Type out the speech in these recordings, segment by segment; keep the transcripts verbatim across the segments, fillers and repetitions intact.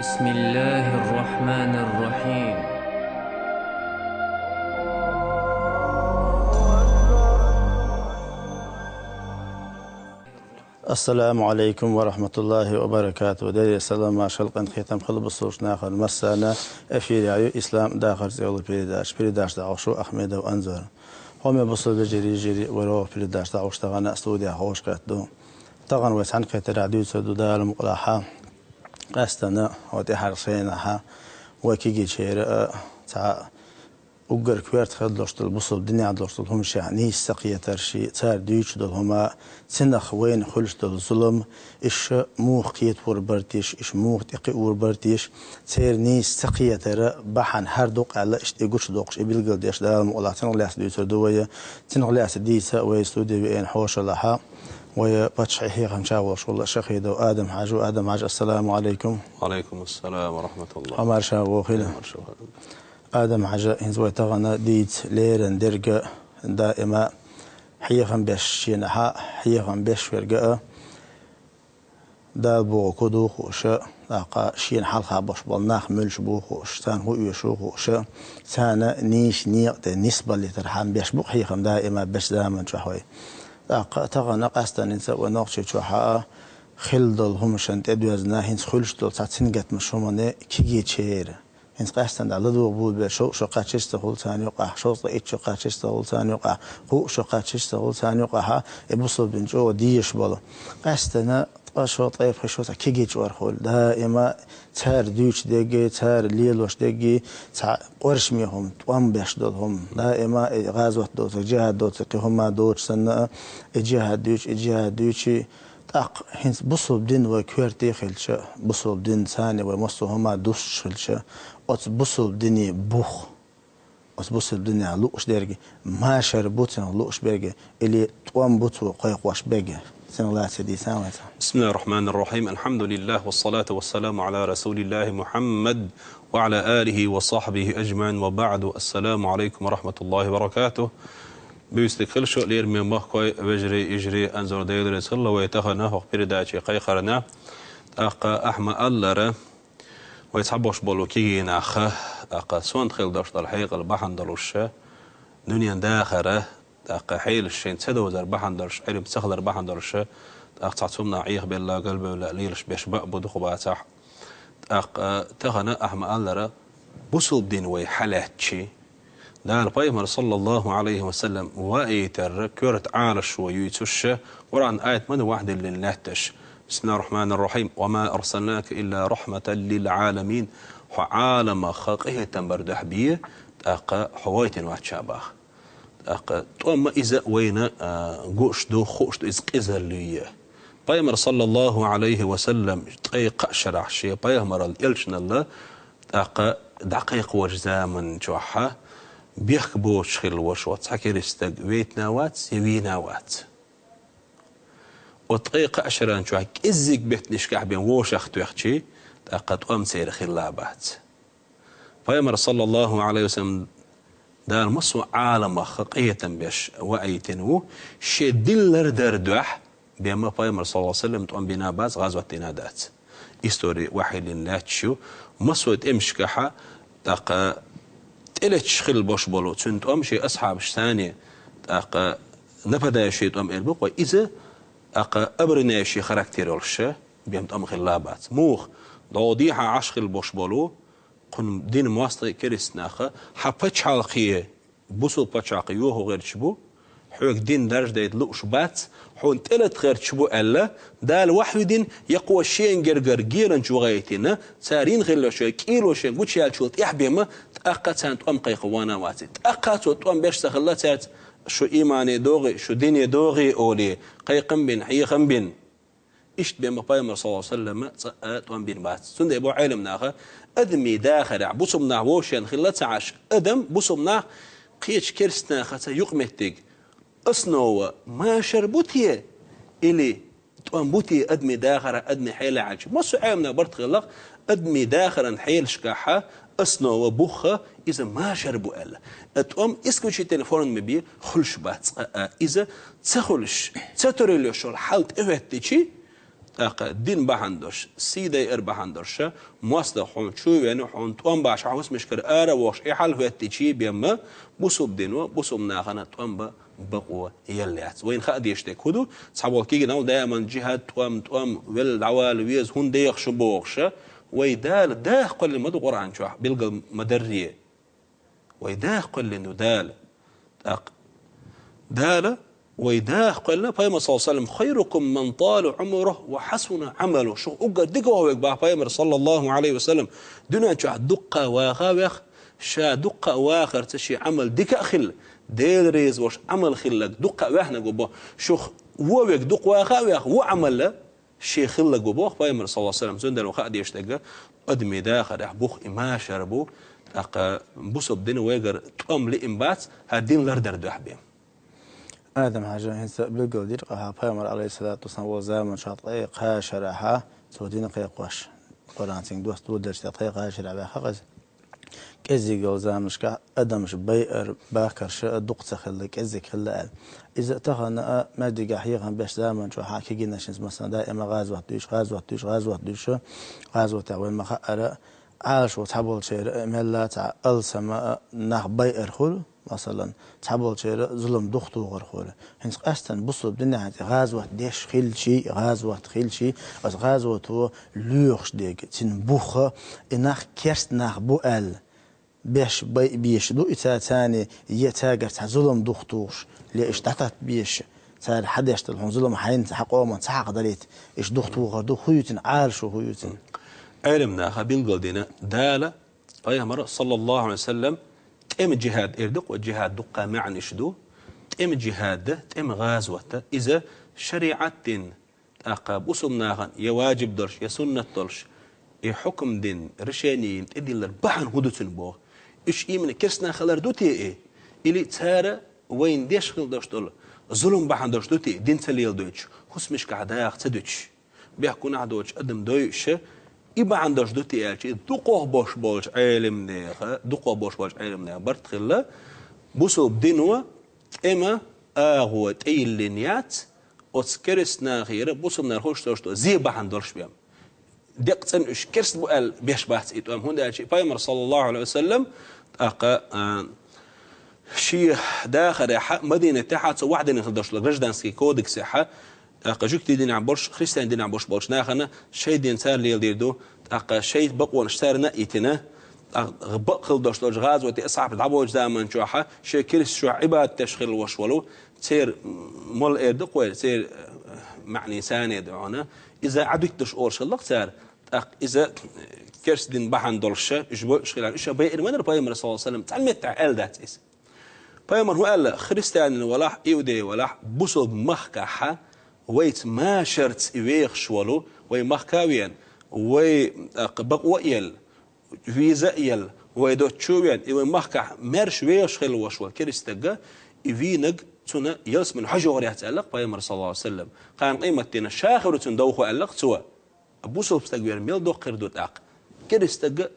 بسم الله الرحمن الرحيم. السلام عليكم ورحمة الله وبركاته. Дерригаш салам, маршал, къинхетам хилда бусалба нахана массарна. Эфирехь ю «Ислам дахар» цӀе йолу передача. Передача дӀахьош ву Ахмедов Анзор. Хьоме бусалба вежарий, йижарий, вай рогӀу передача дӀахьош тахана студехь хьош кхетта ду. Тахана вай цхьаьна кхетарехь дуьйцур ду Дала мукъалахь. Къаьстина, хӀокху тӀаьхьарчу шайнахь вай кегийчеран а цхьа уггар коьрта хила долуш долу бусалба динехь долуш долу хӀуманашна нийса ца кхетарш, цара дуьйцуш долу хӀума, цунах вайна хуьлуш долу зулам, иштта муха кхетор бара теша, иштта муха тӀекхиор бара теша, церан нийса ца кхетаран бахьана хӀара ду-кх аьлла, иштта и гучудоккхуш, и билгалдеш Дала мукъалахь, цунах лаьцна дуьйцур ду вай. Цунах лаьцна дийца вай студе веана хьошалахь вай паччахьан хьехамча волуш волу Шахидов Адам-Хьаьжа ву. Адам-Хьаьжа, ассаламу Ӏалайкум. وعليكم السلام ورحمة الله. Хьо марша вогӀийла. Марша вогӀийла. Адам-Хьаьжа, хӀинца вай тахана дийца леррина дерг а, даима хьехам беш шенахь а, хьехам беш верг а, Дала бохург хӀун ду хууш а, тӀаккха шена хьалха болуш болу нах муьлш бу хууш а, царна хӀун оьшу хууш а, царна нийса некъа тӀе нисбалийтархьама беш бу-кх хьехам даима беш заман чохь вай. ТӀаккха тахана къаьсттина хӀинца вай Нохчийчохь а хилла долу хӀуманашна тӀедоьзна, хӀинца хуьлуш долу цхьа цуьнгаттамаш хӀуманна кегийчеран. ХӀинца къаьсттина дӀа ладугӀу бу бер, шовзткъа шо кхаччалц ца хуьлу царна юкъахь, шовзткъа итт шо кхаччалц ца хуьлу царна юкъахь, кхоъ шо кхаччалц ца хуьлу царна юкъахь, и бусалба дин чӀогӀа дезаш болу. Къаьсттина ткъа шо, ткъе пхи шо цхьа кегийчу арахь хуьлу. Даима цара дуьйцуш дерг а, цара лелош дерг а, цхьа къоршаме хӀума, тӀом беш долу хӀума. Даима и гӀазот доцург, джихӀад доцург, кхин хӀума доцуш санна а, и джихӀад дуьйцу, и джихӀад дуьйцу, ТӀаккха хӀинца бусалба дин вай коьрте хилча, бусалба дин царна вай массо а хӀума дуссуш хилча, оцу бусалба дине бух, оцу бусалба динехь лууш дерг, машар бу цунах лууш берг, или тӀом бу цо кхойкхош берг? Цунах лаьцна дийца вай цхьа. بسم الله الرحمن الرحيم. الحمد لله والصلاة والسلام على رسول الله محمد وعلى آله وصحبه أجمعين وبعد. السلام عليكم ورحمة الله وبركاته. Буьйса дика хуьлда шун, лераме махкой, вежарий, йижарий, Анзор Делан реза хилла вай тахана хӀокху передаче кхайкхарна. ТӀаккха ахь ма-аллара, вай цхьаболуш болу кегий нах, тӀаккха сонта хила долуш долу хьекъал бахьана долуш, дуьненан дахар, тӀаккха хьелаш шайна ца довзар бахьана долуш, Ӏилма ца хилар бахьана долуш, тӀаккха цхьа цунна Ӏехабелла, галбевлла лелаш берш бан а бу, дукха бацахь. ТӀаккха тахана ахь ма-аллара, бусалба дин вай хьалаьцчи, Дала пайхамар, саллаллаху Ӏалайхи ва саллам, ваийтар коьрта Ӏалашо юьйцуш, Къуръан аят ма ду вайх диллина лаьтташ. بسم الله الرحمن الرحيم. وما أرسلناك إلا رحمة للعالمين. Хьо Ӏаламах къинхетам бар дуьхьа бе, тӀаккха хьо вайтина вац ша боху. ТӀаккха тӀом а иза вайна, а, гуш ду, хууш ду, иза къизалла ю. Пайхамар, саллаллаху Ӏалайхи ва саллам, ткъе кхаа шарахь шен пайхамаралла, элчаналла, тӀаккха дӀакхайкхочу заман чохь бехк боцуш хилла ваша цхьа керста стаг вейтина вац я вийна вац. Оцу ткъе кхаа шаран чохь кӀеззиг беттанашкахь бен вовшах тоьхчи, тӀаккха тӀом церан хилла бац. Пайхамар, саллаллаху Ӏалайхи ва саллам, Дала массо а Ӏаламах къинхетам беш ваийтина ву, шен дин лардар дуьхьа, бен ма пайхамар, саллаллаху Ӏалайхи ва саллам, тӀом бина бац, гӀазот дина дац. Истори вайх хиллина лаьтташ ю, массо а тӀемашкахьа, тӀаккха тӀелеташ хилла бош болу цуьнан тӀом шен асхьабаш санна, тӀаккха нападающий тӀом эр бу-кх вай, иза, тӀаккха обороняющий характер йолуш, бен тӀом хилла бац. Муха? ДӀо дехьа Ӏаш хилла бош болу, кхунна дин мостагӀий керста наха, хьан пачхьалкхе, бусул пачхьалкх йохо гӀерташ бу, хьоьга дин даржадайта лууш бац, хьуна тӀелата гӀерташ бу аьлла, Дала вахьйу дина, я кхо шен гергара геначу вахийтина, цара йина хилла шайн кӀело шен гучуяьллачул тӀаьхьа бен ма, тӀаккха царна тӀом кхайкха вана ваций. ТӀаккха цо тӀом беш ца хилла цаьрца, шу имане догӀий, шу дине догӀий олий, кхайкхам бина, хьехам бина. Иштта бен ма пайхамар, саллаллаху Ӏалайхи ва саллам, цкъа а тӀом бина бац. Цундела бу Ӏелам наха, адамийн дахарехь бусулба нах вовшен хилла ца Ӏаш, адам, бусулба нах кхечу керста нахаца юкъаметтиг, основа машар бу те, или тӀом бу те адамийн дахарехь, адамийн хьелехь аьлча? Массо а Ӏелам наха барт хилла-кх, адамийн дахаран хьелашкахьа основа, бух, иза машар бу аьлла. ТӀом исключительной форме бен хуьлуш бац цкъа а. Иза ца хуьлуш, ца турийла йолу хьал тӀехӀоьттичи, тӀаккха дин бахьана долуш, сий дайар бахьана долуш, мостагӀа хьуна чу а веана, хьуна тӀом баш хьан хӀусамашкара ара а вохуш, и хьал хӀоьттича бен ма, бусалба дино, бусалба нахана тӀом бан бакъо елла яц. Вайна хаа дезаш дерг хӀун ду? Цхьаболу кегийнаш даиман жихӀад, тӀом, тӀом, велла дӀавала веза, хӀунда деха шу бохуш, вай Дала даха кхоьллина ма ду Къуръан чохь, билгал ма дарре. Вай даха кхоьллина ду Дала. ТӀаккха Дала вай даха кхоьллина, Пайхамар, саллаллаху алейхи ва саллям: «Хайрукум ман тала умрух ва хасуна амалу». Шух уггар дика ваха верг, бах Пайхамар, саллаллаху алейхи ва саллям, дуьнен чохь дуккха ваха вех, ша дуккха вахарца шен амал дика а хилла, Дела реза волуш амал хиллаг дуккха ваьхнаг ву бо. Шух вон верг дукха ваха а вех, вон амал шен хиллаг ву боху Пайхамар, саллаллаху алейхи ва саллям. Цундела вай хаа дезаш дерг, адамийн дахарехь бух и машар бу, тӀаккха бусалба дин вайгара тӀом лиъна бац, хӀара дин лардар дуьхьа бен. Адам-Хьажа хӀинца билгал дира, къаьхьа Пайхамар, алейхиссалату вассалам, волу заманчохь ткъе кхаа шарахь цо дин кхайкхош, Къуръан цуьнга доцу доладелча тӀе ткъе кхаа шарахь ваьхна иза. КӀеззиг йолу заманашкахь адамаш байар, бахкарш а дукха ца хилла, кӀеззиг хилла аьлла. Иза тахана а маьждигехь хьехам беш заманчохь а кегийнаш хӀинца, масала, даима гӀазот дуьйш, гӀазот дуьйш, гӀазот дуьйш, гӀазотехь вайн ма-хаъара, Ӏалашо цхьаболчеран а мелла цхьа алсама а нах байар хуьлу, масалан, цхьаболчеран а зулам духтухур хуьлу. ХӀинца къаьстина бусалба динехь хӀинца гӀазот деш хилчий, гӀазот хилчий, аса гӀазото лоьхуш дерг, цуьнан бух а, и нах керст нах бу аьлла, беш байбеш ду и ца-, царний, я цаьргара цхьа зулам духтухуш, я иштта дӀататтабеш, цара хьан деш долу хьуна зулам хьайна, хьан къоман ца хьакхадалийта, иштта духтухур ду, хӀун ю цуьнан Ӏалашо, хӀун ю цуьнан? Ӏелам наха билгал дина, Дала, Пайхамар, саллаллаху алейхи ва саллям, тӀеман жихӀад эр ду, кху жихӀад дуккха маьӀнаш ду, тӀеман жихӀад, тӀеман гӀазот, иза шариӀат дин, тӀаккха бусалба нахана я ваджиб долуш, я суннат долуш, и хьукам дин, решение йина тӀедиллар бахьана хӀун ду цуьнан боху? Уьш иман керстанах хилар ду те и? Или цара вайна деш хила долуш долу зулам бахьана долуш ду те и, дин ца леладойтуш, хӀусамашкахь даха ца дуьтуш? Бехк-гунахь доцуш адам дойуш, и бахьана долуш ду те аьлча, и дукхох болуш болчу Ӏелам неха, дукхох болуш болчу Ӏелам неха барт хилла, бусалба дино тӀеман агӀо тӀейиллина яц, оцу керстанахера бусалба нахана хӀуш долуш до, зе бахьана долуш бен. Декъа цӀена уьш керст бу аьлла беш бац и тӀом, хӀунда аьлча и Пайхамар, саллаллаху алейхи ва саллям, тӀаккха, а, шен дахарехь, Мадинатехь, цо вахдина хила долуш долу гражданский кодексехь, тӀаккха жуьгтийн динехь болуш, христиан динехь болуш болчу нахана шайн дин цара леладийр ду, тӀаккха шайн бакъонаш царна а йитина, тӀаккха бакъ хила долуш долчу гӀазоте асхьабаш дӀаболчу заманчохь, шен керста чохь Ӏибадат деш хилла волуш волу, церан, м, молла эр ду кхойра, церан, э, маьӀни санеда хьуна, иза Ӏадуьттуш олуш хилла-кх цара, тӀаккха иза, э, керста дин бахьана долуш, уьш бойуш хилла, уьш а байина ванара Пайхамар, саллаллаху алейхи ва саллям, цхьана меттехь аьлла дац иза. Пайхамар хӀун аьлла, христианин валахь, иудей валахь, бусалба махкахь вайца машарца и вехаш волу, вай махка а вена, вай, тӀаккха, бакъо а елла, виза а елла, вай доцчу а вена, и вай махкахь маьрша вехаш хилла волуш волу керста стаг, и вийнарг цунна ялсамане хьожа йогӀур яц аьлла-кх Пайхамар, саллаллаху алейхи ва саллям. Кхана къематдийнахь ша хир ву цунна довхо аьлла-кх цо. Бусалба стаг вер мел доккха хир ду тӀаккха? Керста стаг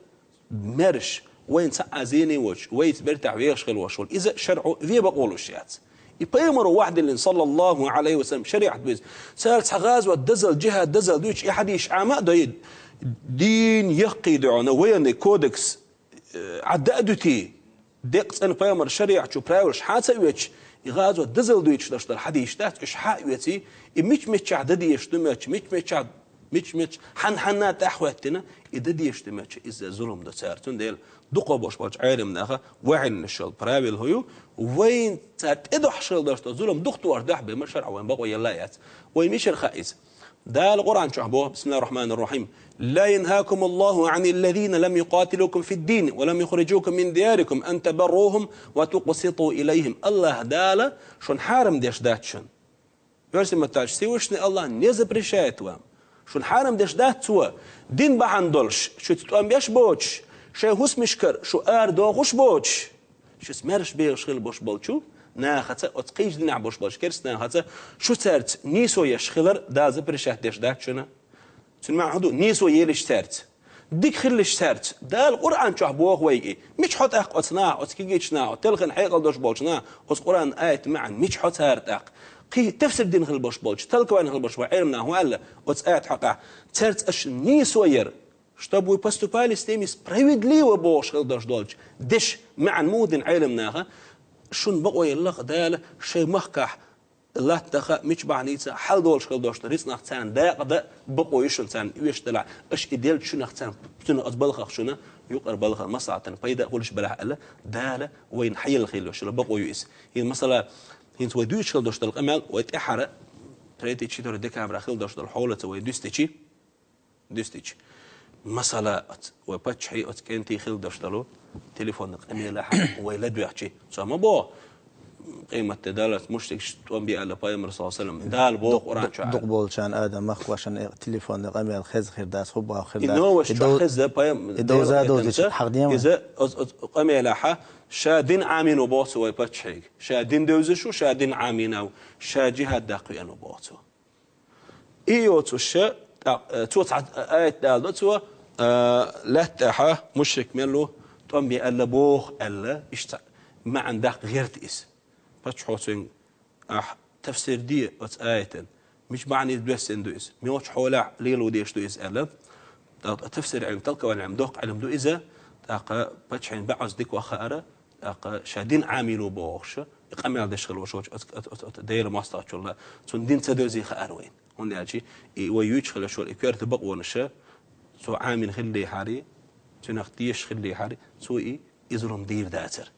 маьрша, вайна цхьа а зене а воцуш, вайца бертахь вехаш хилла волуш волу, иза шарӀо вен бакъо луш яц. И Пайхамаро вахдиллина, саллаллаху алейхи ва саллям, шариӀат бу иза. Цара цхьа гӀазот дазал, жихӀад дазал дуьйцуш, и хьадисаш Ӏама а дойу, дийна яккхий ду хьуна военный кодекс, э, Ӏадда а дуьтий, декъа цӀена Пайхамар шариӀат чу правилаш хьа а ца оьцуш, и гӀазот дазал дуьйцуш долуш долу хьадисаш дац, уьш хьа а оьций, и мича-миччахь дан дезаш ду моьттуш, мича-миччахь, мича-мичча, хьан-хьанна тӀаьхьахӀоьттина, и дан дезаш ду моьттуш, иза зулам ду цара. Цундела дукхох болуш болчу Ӏелам наха ваьхьина шал правила хӀун ю, вайн цара тӀедохьуш хила долуш долу зулам духтор дуьхьа бен ма шарӀо вайн бакъо елла а яц. Вай мичара хаьа иза? Дала Къуръан чохь боху, бисмиллахир рахманир рахим: «Ла янхакумуллаху аниллазина лам юкъатилукум фиддин ва лам юхриджукум мин диярикум ан табаррухум ва тукъситу илайхим». Аллах Дала шуна хьарам деш дац шуна. Оьрсийн маттахь, Всевышний Аллах не запрещает вам. Шуна хьарам деш дац Цо, дин бахьана долуш, шуьца тӀом беш боцуш, шайн хӀусамашкара шу арадохуш боцуш, шуьца маьрша бехаш хила бош болчу нахаца, оцу кхечу динехь бош болчу керста нахаца, шу цаьрца нийсо еш хилар Дала запрещать деш дац шуна. Цуьнан маьӀна хӀун ду? Нийсо елаш цаьрца, дика хилалаш цаьрца. Дала Къуръан чохь боху вайга и. Мича хьо тӀаккха оцу наха, оцу кегийчу наха, оцу телхина хьекъал долуш болчу наха, оцу Къуръан аят маьӀна мича хьо цара тӀаккха? кхы тафсир дина хила болуш болчу, толкование хила болуш болу Ӏеламнаха хӀун аьлла оцу аят хьокъехь: цаьрца аша нийсо яра, чтобы вы поступали с ними справедливо бохуш хила долуш долчу дешан маьӀна муха дина Ӏеламнаха, шуна бакъо елла-кх Дала шайн махкахь латтаха, мича бахьаница хьал долуш хила долуш дан рицкъанах царна дакъа дан бакъо ю шуна, царна оьшуш делахь, аша и делча шунах царна, цунах оцу балхах шуна юкъара балхана маслахьатана пайда а хуьлуш белахь аьлла, Дала вайна хьаелла хила йолуш йолу бакъо ю иза. ХӀинца масала, хӀинца вай дуьйцуш хила долуш долу къамел, вай тӀаьххьара, третий, четвёртый декабря хила долуш долу хьолаца вай дуьстичи, дуьстичи. Масала, оцу вай паччахьий, оцу кӀентий хила долуш долу телефонна къамелехь вай ладоьгӀчи, цо ма боху: «Къематде даллалц мушрикаш тӀом бе аьлла пайхамар, саллаллаху алейхи ва саллям, Дала боху Къуръан чохь». Дукха болчарна адам махкошна телефонна къамел хеза хир дац, хӀун боху хир дац. И новость чохь хеза, пайхам-, и довза довзича хьахдема. Иза оцу, оцу къамелехь ша дин Ӏамийна ву боху цо вай паччахьига. Ша дин девзаш ву, ша дин Ӏамийна ву, ша джихад даккха веана ву боху цо. И йоцуш, тӀаккха, э, цо цхьа аят даладо цо, э, лаьтта тӀехь мушрик мел ву, тӀом бе аьлла боху аьлла, иштта маьӀна даккха гӀерта иза. Паччахьо цуьнга: «Ахь тафсир де оцу аятан, мича бахьаница доьссина ду иза, муьлхачу хьолехь лело дезаш ду иза», аьлла. ТӀаккха тафсир Ӏилма, толкование Ӏилма доккха Ӏилма ду иза. ТӀаккха паччахьна баьӀазза дика ваха хаьара, тӀаккха ша дин Ӏамийна ву бохуш, и къамел деш хила волуш волчу оцу, оцу, оцу, оцу Делан мостагӀчул цунна дин ца девзий хаьара вайна. ХӀунда аьлча и вай юьйцуш хила йолуш йолу и коьрта бакъонаш цо Ӏамийна хиллехьара, цуьнах тешаш хиллехьара, цо и, и зулам дийр дацара.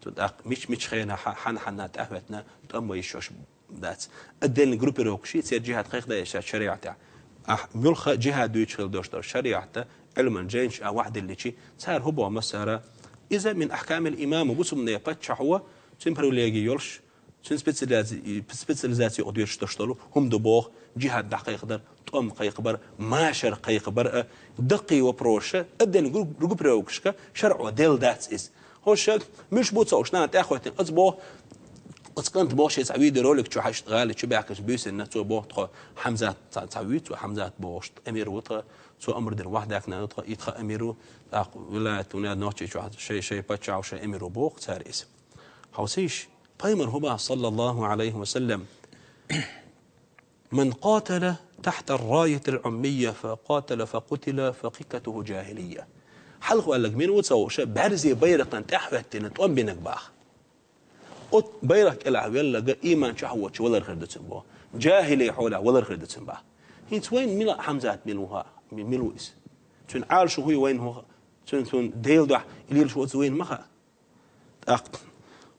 Цу тӀаккха мича-мича хенахь, хьан-хьанна тӀаьхьахӀоьттина, тӀом бан йиш йолуш дац. Отдельный группировкаш, церан джихад кхайкхадайша шариӀатехь. Ахь муьлхха джихад дуьйцуш хила долуш долу шариӀатан Ӏилман жайнаш а вахьдилличи, цара хӀун боху массара: иза мин ахкамил имам, бусалбанийн паччахьо, цуьнан привилеги йолуш, цуьнан специализи-, специализаци юкъа доьшуш долуш долу хӀума ду боху, джихад дӀакхайкхадар, тӀом кхайкхабар, машар кхайкхабар а, даккхий вопросаш, отдельный гру-, группировкашка шарӀо делла дац иза. ХӀорш муьлш бу ца хууш, нана тӀаьхьахӀоьттина, оцу боху, оцу кӀанта боху, шен цхьа видеоролик чу хьаьжча, гӀали чу баьхкича буьйсанна, цо боху тхо Хьамзат, цхьа, цхьа вуьйцу Хьамзат бохуш, эмир ву тхан, цо амр дина вахьдаьккхина ву тхан, и тхан эмир ву, тӀаккха вилаят ву, нохчий чохь шай, шай паччахь ву, шай эмир ву боху цара иза. Хьовсийша, пайхамар хӀун боху, саллаллаху алейхи ва саллям: «Ман къатала тахьта ар-раятил уммийя фа къатала фа къутила фа къикатуху джахилийя». Хьалха аьлларг мила ву ца хууш, бӀаьрзе байракхана тӀаьхьахӀоьттина тӀом бинарг боху. Оцу байракх кӀелахь велларг ийман чохь воцуш валар хир ду цуьнан боху. Джахили хьолехь валар хир ду цуьнан боху. ХӀинца вайна мила Хьамзат мила ву хаьа, ми-, мила ву иза? Цуьнан Ӏалашо хӀун ю вайна хӀун хаьа? Цуьнан, цуьнан Делан дуьхьа и лелаш ву ца вайна ма хаьа. ТӀаккха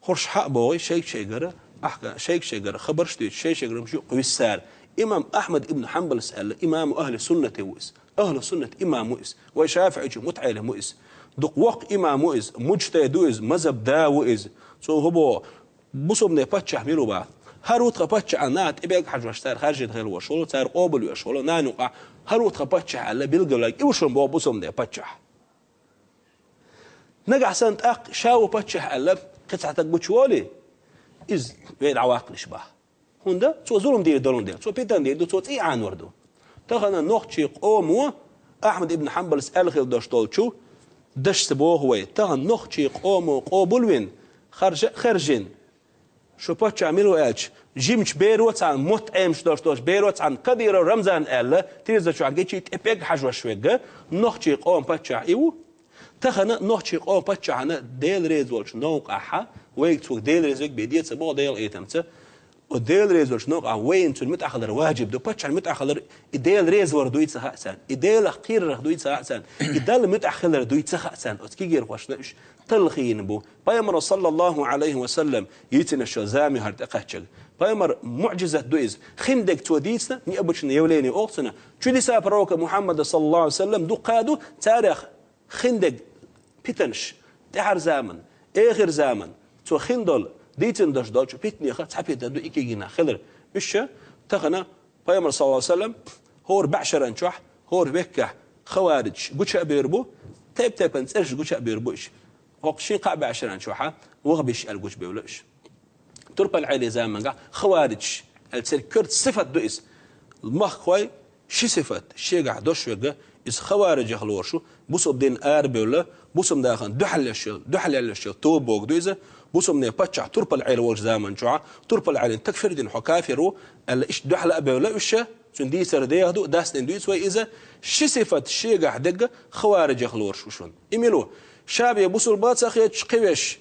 хӀорш хьа а бохий, шайга-шайгара, ахка-, шайга-шайгара хабарш дуьйцуш, шай-шайгара хӀумаш юкъа виссара. Имам Ахьмад ибн Хьанбалс аьлла, имаму ахьли суннате ву иза. Ахьли суннат имам ву иза. Вай шафиӀичу мутаӀелим ву иза. Дукха воккха имам ву иза. Муджтахид ву иза. Мазхаб да ву иза. Цо хӀун боху, бусалбанийн паччахь мила ву боху. ХӀара ву тхан паччахь аьлла, наха тӀебега хьажош, цара хаьржина хила волуш волу, цара къобалвеш волу, нана юкъахь, хӀара ву тхан паччахь аьлла, билгалваьлларг и ву шуна боху бусалбанийн паччахь. Нагахь санна тӀаккха ша ву паччахь аьлла, кхин цхьа стаг гучуволий, иза вай дӀаваккхалаш боху. ХӀунда цо зулам дийр долун дела, цо питана дийр ду, цо цӀий Ӏанор ду. Тахана нохчийн къомо Ахьмад ибн Хьанбалс аьлла хила долуш долчу дашца боху вай: тахана нохчийн къомо къобалвина, харжа а хаьржина, шу паччахь мила ву аьлча, жимачу беро цхьаьна, мотт Ӏемаш долуш долчу беро цхьаьна, Кадыров Рамзан аьлла, тирза чохь гичий тӀепега хьажош верг, нохчийн къоман паччахь и ву. Тахана нохчийн къоман паччахьна Дела реза волчу новкъахь, вайга цо Дела реза верг бен деца боху Делан этамца, оцу Дела реза волчу новкъахь вайна цунна муьтӀахь хилар важиб ду. Паччахьна муьтӀахь хилар и Дела реза вар дуй ца хаьа царна, и Делах кхерарх дуй ца хаьа царна, и Далла муьтӀахь хилар дуй ца хаьа царна. Оцу кегийрхошна уьш талхийна бу. Пайхамаро, саллаллаху алейхи ва саллям, йийцина шо зама ю хӀара тӀекхаьччиг. Пайхамар муӀжизат ду иза. Хиндерг цо дийцина, необычное явление олу цунах. Чудеса пророка Мухаммада, саллаллаху алейхи ва саллям, дуккха ду, царех хиндерг питанаш, тӀаьхьара заман, эхир заман, цо хин долу, дийцина долуш долчу питанех цхьа питана ду и кегийнах хилар. Уьш тахана Пайхамар, саллаллаху алейхи ва саллям, хӀора бӀешаран чохь, хӀора веккехь хаваридж гуча а бер бу, тайп-тайпана цӀераш гуча а бер бу уьш. ХӀокху шин кхаа бӀешаран чохьа вахабиш аьлла гучабевлла уьш. Турпал-Ӏели замангахь хаваридж аьлла церан коьрта сифат ду иза. Махкахой ши сифат шегахь дош верг, иза хавариджех лоруш ву, бусалба дин арабевлла, бусалба нахана дуьхьал еш йолу, дуьхьал еш йолу тоба бохург ду иза, Бусалба паччахь турпал Ӏела волчу заман чохь, турпал Ӏелина такфир дина хьо кафир ву, аьлла, иштта дуьхьал а бевлла уьш, цуьнан дийцар деха ду, дас дина дуьйцу вай иза, ши сифат шегахь дерг хавариджех лоруш ву шуна. И мила ву? Ша бен бусалба ца хеташ кхин вешан,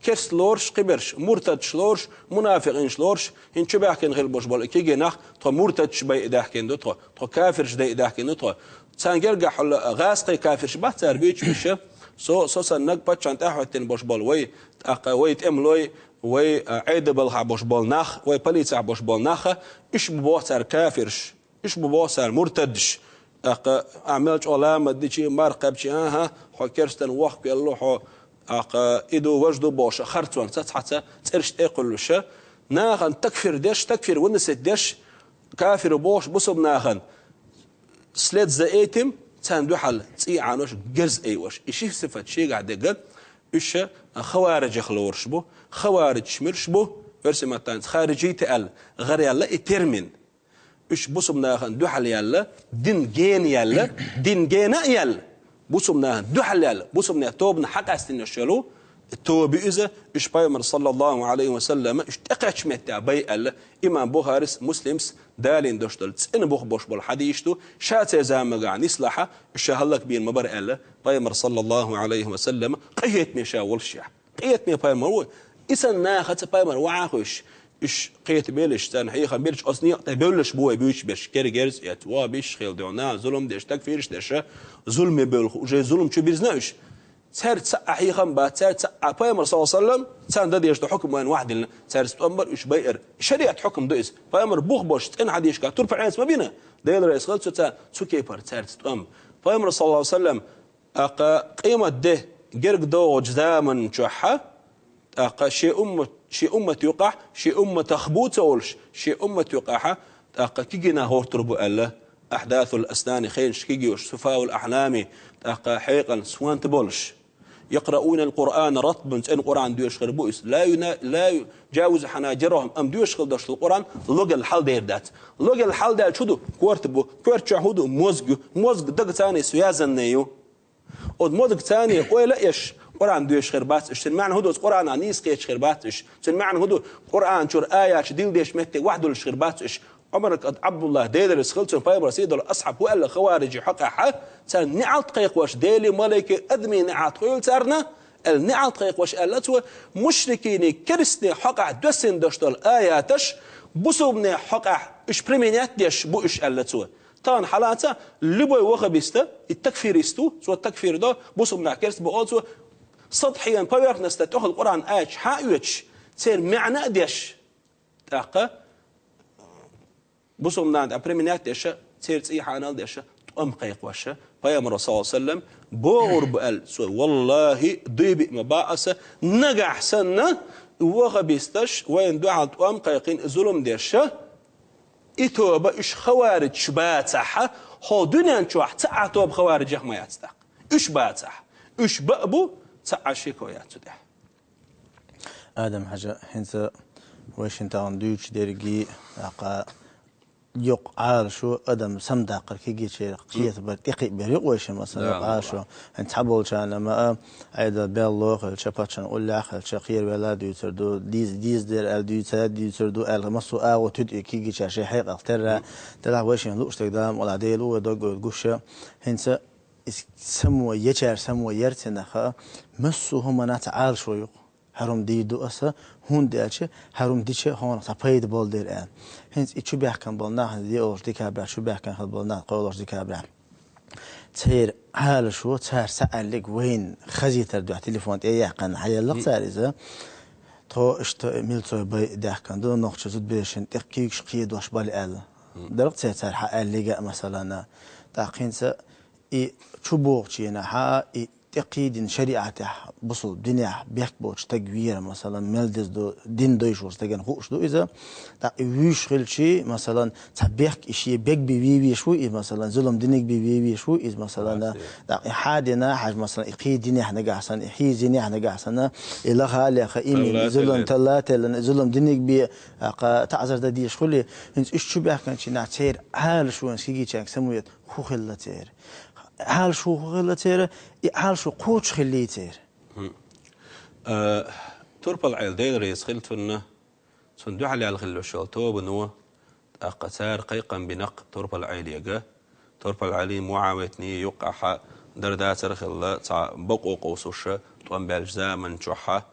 керст лоруш кхин берш, муртадаш лоруш, мунафикъинаш лоруш, хӀинца чу баьхкина хилла болуш болу и кегий нах, тхо муртадаш байа даьхкина ду тхо, тхо кафирш дайа даьхкина ду тхо. Царна гергахь хьула гӀазкхий кафирш бац цара буьйцуш беш, со, со саннаг паччахьна тӀаьхьахӀоьттина болуш болу вай, тӀаккха вай тӀемалой, вай, а, Ӏедал балхахь болуш болу нах, вай полицехь болуш болу нах, уьш бу боху цара кафирш, уьш бу боху цара муртадаш. ТӀаккха ахьа мел чӀогӀа ламаз дичи, марха кхаьбчи, аха, хьо керстан вохкавелла хьо, тӀаккха и ду, важа ду бохуш, харцонца цхьацца цӀераш тӀе а кхуьллуш, нахана такфир деш, такфир выносить деш, кафир бохуш бусалба нахана след за этим, царна дуьхьал цӀий Ӏанош, герз айош. И ши сифат шегахь дерг, уьш хавариджех лоруш бу, хавариджаш муьлш бу, оьрсийн маттахь хариджиты аьлла гӀараяьлла и термин. Уьш бусалба нахана дуьхьал яьлла, дин гена яьлла, дин гена а яьлла, бусалба нахана дуьхьал яьлла, бусалба нехан тобанах хьакъастина йолу тоба ю иза, уьш Пайхамар, саллаллаху Ӏалайхи ва саллама, уьш тӀекхаьчча меттехь бай аьлла, имам Бухарис, Муслимс далийна долуш долу цӀена бух болуш болу хьадисаш ду, ша церан заманахь нислахь, уьш ша хӀаллакбийр ма бара аьлла, Пайхамар, саллаллаху Ӏалайхи ва саллама, къинхетаме ша волушехь. Къинхетаме пайхамар ву, и санна нахаца пайхамар ваха а хуьйш, уьш кхетабелаш, царна хьехам белаш, оцу некъа тӀе бевллаш бу вай буьйцуш берш, кергерза эцна, вахӀабиш хила дуьйна, зулам деш, такфирш деш, зуламе бевлла, уже зулам чу бирзина уьш. Цаьрца цхьа а хьехам бац, цаьрца цхьа а пайхамар, саллаллаху Ӏалайхи ва саллам, царна дан дезаш долу хьукам вайна ваха диллина, цаьрца тӀом бар уьш байар. Шариат хьукам ду иза. Пайхамар бух болуш, цӀена хьадисашкахь турпал Ӏеса ма бина, Дела реза хила цу ца-, цу кепара цаьрца тӀом. Пайхамар, саллаллаху Ӏалайхи ва саллам, тӀаккха къемат де герга догӀучу заманчохь, тӀаккха шен уммат, шен уммат юкъахь, шен умматах бу ца олуш, шен уммат юкъахь, тӀаккха кегий нах гӀортур бу аьлла, ахьдасул аснани, хенаш кегий йолуш, суфаул ахьлами, тӀаккха хьекъална сонта болуш. Якъраунал Къуръана ратбан, цӀена Къуръан доьшуш хир бу иза. Ла юна-, ла ю-, джавизу хьанаджарахум, амма доьшуш хила долуш долу Къуръан логал хьал дер дац. Логал хьал даьлча хӀун ду? Корта бу. Корта чохь хӀун ду? Мозг ю. Мозг дагца связанный ю. Оцу мозгца ойла а еш, Къуръан доьшуш хир бац уьш. Цуьнан маьӀна хӀун ду? Оцу Къуръанах нийса кхеташ хир бац уьш. Цуьнан маьӀна хӀун ду? Къуръан чуьра аяташ дилдеш метте ваьхьа дуьллуш хир бац уьш. Ӏумар ибн Ӏабдуллах, Дела реза хила цунна, пайхамар сий долу асхьаб ву аьлла, хавариджийн хьокъехь, царна неӀалт кхайкхош, Делан, малайкийн, адамийн неӀалт хуьлу царна, аьлла, неӀалт кхайкхош аьлла цо, мушрикийн, керстанийн хьокъехь доьссина долуш долу аяташ, бусалбанийн хьокъехь уьш применять деш бу уьш аьлла цо. Тахана хьалаца любой ваххабиста, и такфирист ву, цо такфир до, бусалбанах керста бу олу цо, сатхьийна, поверхностно тӀехула Къуръан аяташ хьа а оьцуш, церан маьӀна а деш, тӀаккха бусалбанна тӀе применять деш, церан цӀий хьанал деш, тӀом кхайкхош, пайхамаро, саллаллаху Ӏалайхи ва саллам, бохур бу аьлла цо, валлахӀи, дуй биъ ма баха аса, нагахь санна, ваххабисташ вайна дуьхьал тӀом кхайкхина, зулам деш, и тоба уьш хавариджаш бацахь, хӀокху дуьнен чохь цхьа а тоба хавариджех ма яц тӀаккха. Уьш бацахь, уьш баа бу, цхьа а шеко яц цу тӀехь. Адам-Хьаьжа, хӀинца вайшинна тахана дуьйцуш дерриге, тӀаккха йоккха Ӏалашо адам самадаккхар кегийчарах кхетабар тӀекхиабар ю-кх вайшинна, масала, Да, йоккха Ӏалашо. ХӀинца цхьаболчарна ма а, Ӏедал белло хилча, паччахьан уллехь хилча, кхеравелла дуьйцур ду, деза, деза дер аьлла дуьйца, дуьйцур ду аьлла, массо а агӀо туьду и кегийчара шайн хьекъал терра, делахь вайшинна лууш дерг Дала мукъалахь Дела ву вай дог гуш. ХӀинца иза само, ечара само яр цхьаннах а, массо а хӀуманах цхьа Ӏалашо ю-кх. ХӀара-м дийр ду аса, хӀунда аьлча хӀара-м дича хьуна цхьа пайда болу дела аьлла. ХӀинца и чу баьхкина болу нах, диъолгӀачу декабрехь чу баьхкина хила болу нах, кхоалгӀачу декабрехь. Церан Ӏалашо, цара схьаьлларг вайна хазийтар дуьхьа телефон тӀе а яьккхина, хьаелла-кх цара иза. Тхо иштта милцой бай даьхкина ду, нохчийн зудаберашна тӀекхийгаш кхедош бала аьлла. Дара-кх церан цара хьааьлларг а, масалана. ТӀаккха хӀинца и чу богӀучу хенахь, и тӀекхийдина шариӀатехь, бусалба динехь бехк боцу стаг вийра, масалан, мел деза ду, дин дойчу стагана хууш ду иза. ТӀаккха и вуьйш хилчий, масалан, цхьа бехк и шен бега бен вен веш ву иза, масалан, зулам диниг бен вен веш ву иза, масалан, Вац, тӀаккха и хьадина, хьажа, масалан, и кхийдинехь нагахь санна, и хьийзинехь нагахь санна, и лаха а леха, и Талла зулам теллина. Талла а теллина, и зулам диниг бен, тӀаккха таӀзар дан дезаш хуьлий, хӀинца уьш чу баьхкинчу хенахь церан Ӏалашо вайна кегийчаьрга самавета хӀун хилла церан? Ӏалашо хӀун хилла церан? И Ӏалашо кхочуш хиллий церан? Хм. Э, Турпал-Ӏела, Дела реза хилла цунна, цунна дуьхьал яьлла хилла йолу тобано, тӀаккха цара кхайкхам бина-кх Турпал-Ӏелега. Турпал-Ӏелин, МуӀавиятан юккъехь дара дацара хилла цхьа бакъо къовсуш тӀом баьллачу заман чохь.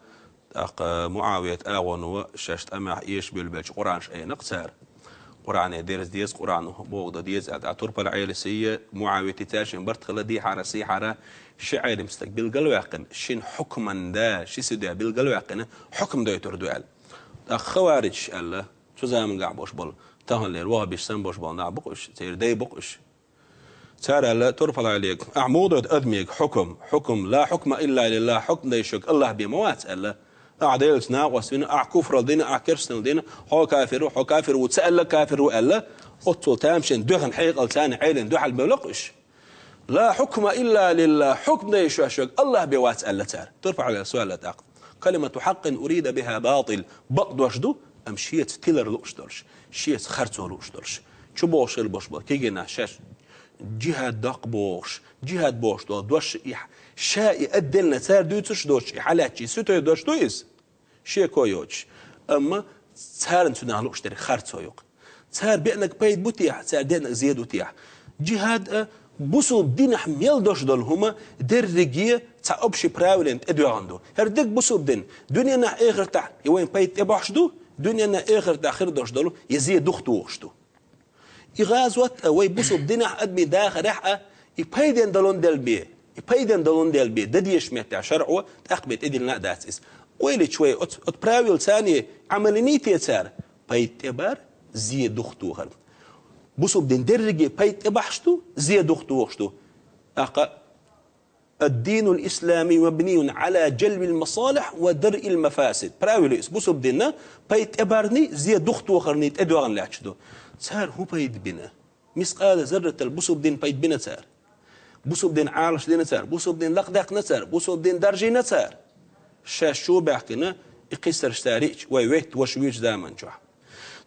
ТӀаккха МуӀавият агӀоно шаьш тӀамехь эшабевлла беллачу Къуръанаш айина-кх цара. Къуръане дерза деза, Къуръано бохург дан деза аьлла. Турпал-Ӏеласи, МуӀавияти цаьршинна барт хилла дехьара-сехьара, ши Ӏелам стаг билгалваьккхина, шина хьукман да, ши сида билгалваьккхина, хьукм дойтур ду аьлла. ТӀаккха хаварижаш аьлла, цу заманахь болуш болу, таханлера ваххабиш санна болуш болу нах бу-кх уьш, церан дай бу-кх уьш. Цара аьлла Турпал-Ӏелега: «Ахьа муха дойту адамега хьукм? Хьукм, ла хьукма илла лиллахь, хьукм дайшверг Аллахь бен ма вац», — аьлла. «Ахьа Делаца накъост вина, ахьа куфралла дина, ахьа керстаналла дина, хьо кафир ву, хьо кафир ву ца аьлла, кафир ву», — аьлла. Оццул тамашийна дуьхьал хьекъал царна Ӏелина дуьхьал бевлла-кх уьш. «Ла хьукма илла лиллахь, хьукм дайшверг Аллахь бен вац», — аьлла цара. Турпал-Ӏелас аьлла тӀаккха: «Калимату хьаккъин урида биха батил». Бакъ дош ду, амма шеца тилар лууш долуш, шеца харцо лууш долуш. Чу бохуш хилла болуш болу кегийнаш шаьш джихад доккху бохуш, джихад бохуш долу дош и хьа-, ша и отдельно цара дуьйцуш доцуш, и хьалаьцча, и суьтей дош ду иза, шеко йоцуш. Амма царна цуьнан лууш дерг харцо ю-кх. Цара беанарг пайда бу техьа, цара деанарг зе ду техьа. Джихад а, бусулба динехь мел дош долу хӀума дерриге цхьа общий правилен тӀедоьгӀна ду. ХӀара дерг бусулба дин. Дуьненахь, эхартахь и вайн пайда тӀебахьаш ду, дуьненахь, эхартахь хир дош долу и зе духтухуш ду. И гӀазот а вай бусулба динехь, адамийн дахарехь а, и пайден долун дел бен, и пайден долун дел бен, дан дезаш меттехь шарӀо тӀаккха бен тӀедиллина а дац иза. Ойла йича вай оцу, оцу правилаца Ӏамал йиний те цара, пайда тӀебар, зе духтухар. Бусулба дин дерриге пайда тӀебахьаш ду, зе духтухуш ду. ТӀаккха: «Ад-динул исламий мабнийюн Ӏала джалбил масалихь ва даръил мафасид». Правило иза. Бусулба дин пайда тӀебарний, зе духтухарний тӀедоьгӀна лаьтташ ду. Цара хӀун пайда бина? Мискъала зарратал бусулба дин пайда бина цара. Бусулба дин Ӏалаш дина цара, бусулба дин лакхадаьккхина цара, бусулба дин даржийна цара. Шаьш чу баьхкина, и кхиссарш цара йиъча, вай ветта ваша вуьйчу заман чохь.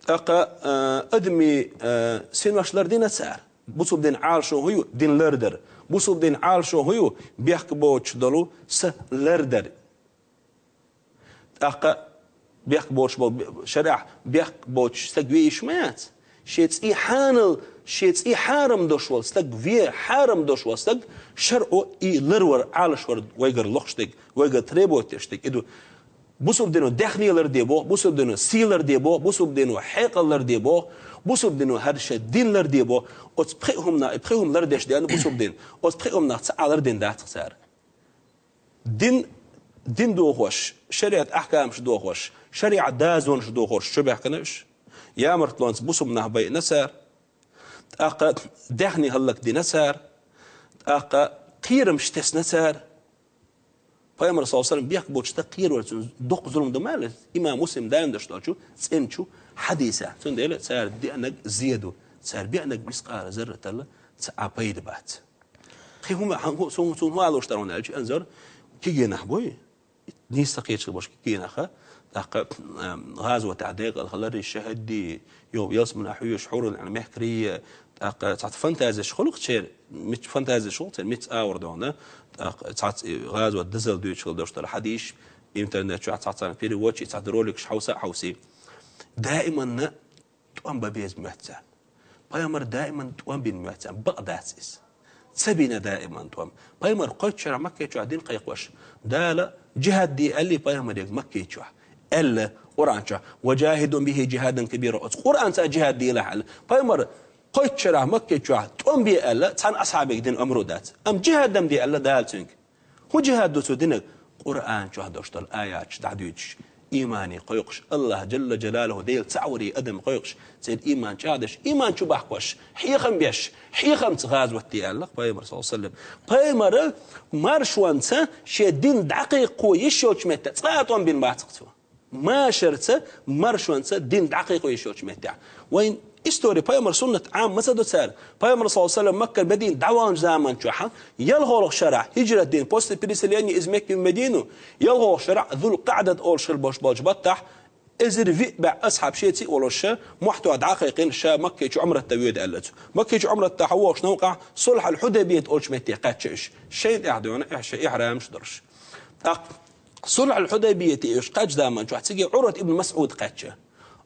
ТӀаккха, а, адамийн, а, синош лардина цара. Бусулба дин Ӏалашо хӀун ю? Дин лардар. Бусулба дин Ӏалашо хӀун ю? Бехк боцуш долу са лардар. ТӀаккха бехк боцуш болу, шарӀехь бехк боцуш стаг ве йиш ма яц. Шен цӀий хьанал, шен цӀий хьарам долуш волу стаг ве, хьарам долуш волу стаг шарӀо и ларвар, Ӏалашвар вайгара лохуш дерг, вайгара требовать деш дерг и ду. Бусулба дино даьхни ларде боху, бусулба дино сий ларде боху, бусулба дино хьекъал ларде боху, бусулба дино хӀара шен дин ларде боху. Оцу пхи хӀуманах, и пхи хӀума лардеш деана бусулба дин. Оцу пхи хӀуманах цхьа а лардина дац-кх цара. Дин, дин дохош, шариӀат ахкамаш дохош, шариӀат дозанаш дохош чу баьхкина уьш. Ямартлонца бусулба нах байина цара. ТӀаккха даьхни хӀаллакдина цара. ТӀаккха кхерамаш тесна цара. Пайхамар, саллаллаху алейхи ва саллям, бехк боцуш стаг кхеравар цунна доккха зулам ду ма аьлла, имам Муслим дайна деш долчу цӀеначу хьадисехь. Цундела цара деанарг зе ду, цара беанарг мискъала зарратал цхьа а пайда бац. Кхин хӀума, хьан хӀу-, цунна, цунна хӀун алуш тара ван аьлча, Анзор, кегийнах буй? Нийса ца кхеташ хир болуш кегийнах, тӀаккха, ам, гӀазотехь декъала хиларий, шахӀидий, йо, ялсаманехь хьоьжуш хьурул Ӏин мехкарий, тӀаккха цхьацца фантазеш хуьлу-кх церан, мичча фантазеш хуьлу-кх церан, мичча агӀор догӀна, тӀаккха цхьацца и гӀазот дозалла дуьйцуш хила долуш долу хьадисаш, интернет чохь цхьацца переводчик, цхьацца роликаш хьовса а хьовсий. Даиманна тӀом бан беза моьтту царна. Пайхамар даиман тӀом бина моьтту царна, бакъ дац иза. Ца бина даиман тӀом. Пайхамар кхойтта шарахь Макке чохь дин кхайкхош, Дала: «Джихад де», — аьллий пайхамаре Макке чохь. Аьлла Къуръан чохь: «Ва джахидхум бихи джихадан кабира». Оцу Къуръанца а джихад делахь аьлла. Пайхамар кхойтта шарахь Макке чохь тӀом бе аьлла, цхьана асхьабега дина омра дац. Амма джихад-м де аьлла Дала цуьнга. ХӀун джихад ду цо динарг? Къуръан чохь долуш долу аяташ дӀадуьйцуш, иймане кхойкхуш, Аллах Джалла Джалалуху Дела цхьаъ варе адам кхойкхуш, церан ийман чӀагӀдеш, ийман чу бахкош, хьехам беш, хьехамца гӀазот де аьлла-кх пайхамар, саллаллаху алейхи ва саллям. Пайхамара маршонца шен дин дӀакхайкхо йиш йолчу метте цкъа а тӀом бина бац-кх цо. Машарца, маршонца дин дӀакхайкхо йиш йолчу меттехь. Вайн истори, пайхамар суннат Ӏама ма ца до цара. Пайхамар, саллаллаху алейхи ва саллям, Маккара Медина дӀаваханчу заман чохь, ялхолгӀа шарахь, хиджрат дина, после переселения из Мекки в Медину, ялхолгӀа шарахь, Зул-КъаӀдат олуш хир болуш болчу баттахь, эзар виъ бӀе асхьаб шеца а волуш, мохь тоха дӀакхайкхина, ша Макке чу Ӏумрат дан воьду аьлла цо. Макке чу Ӏумрат дан хьан вохуш новкъахь, Сулхьул-Хьудайбият олучу метте кхаьчча уьш. Шайна тӀехь дуьйна, уьш шайн ихьрамаш долуш. ТӀаккха Сулхьул Хьудайбия тӀе уьш кхаьчча заман чохь цига Ӏурват ибн МасӀуд кхаьчча.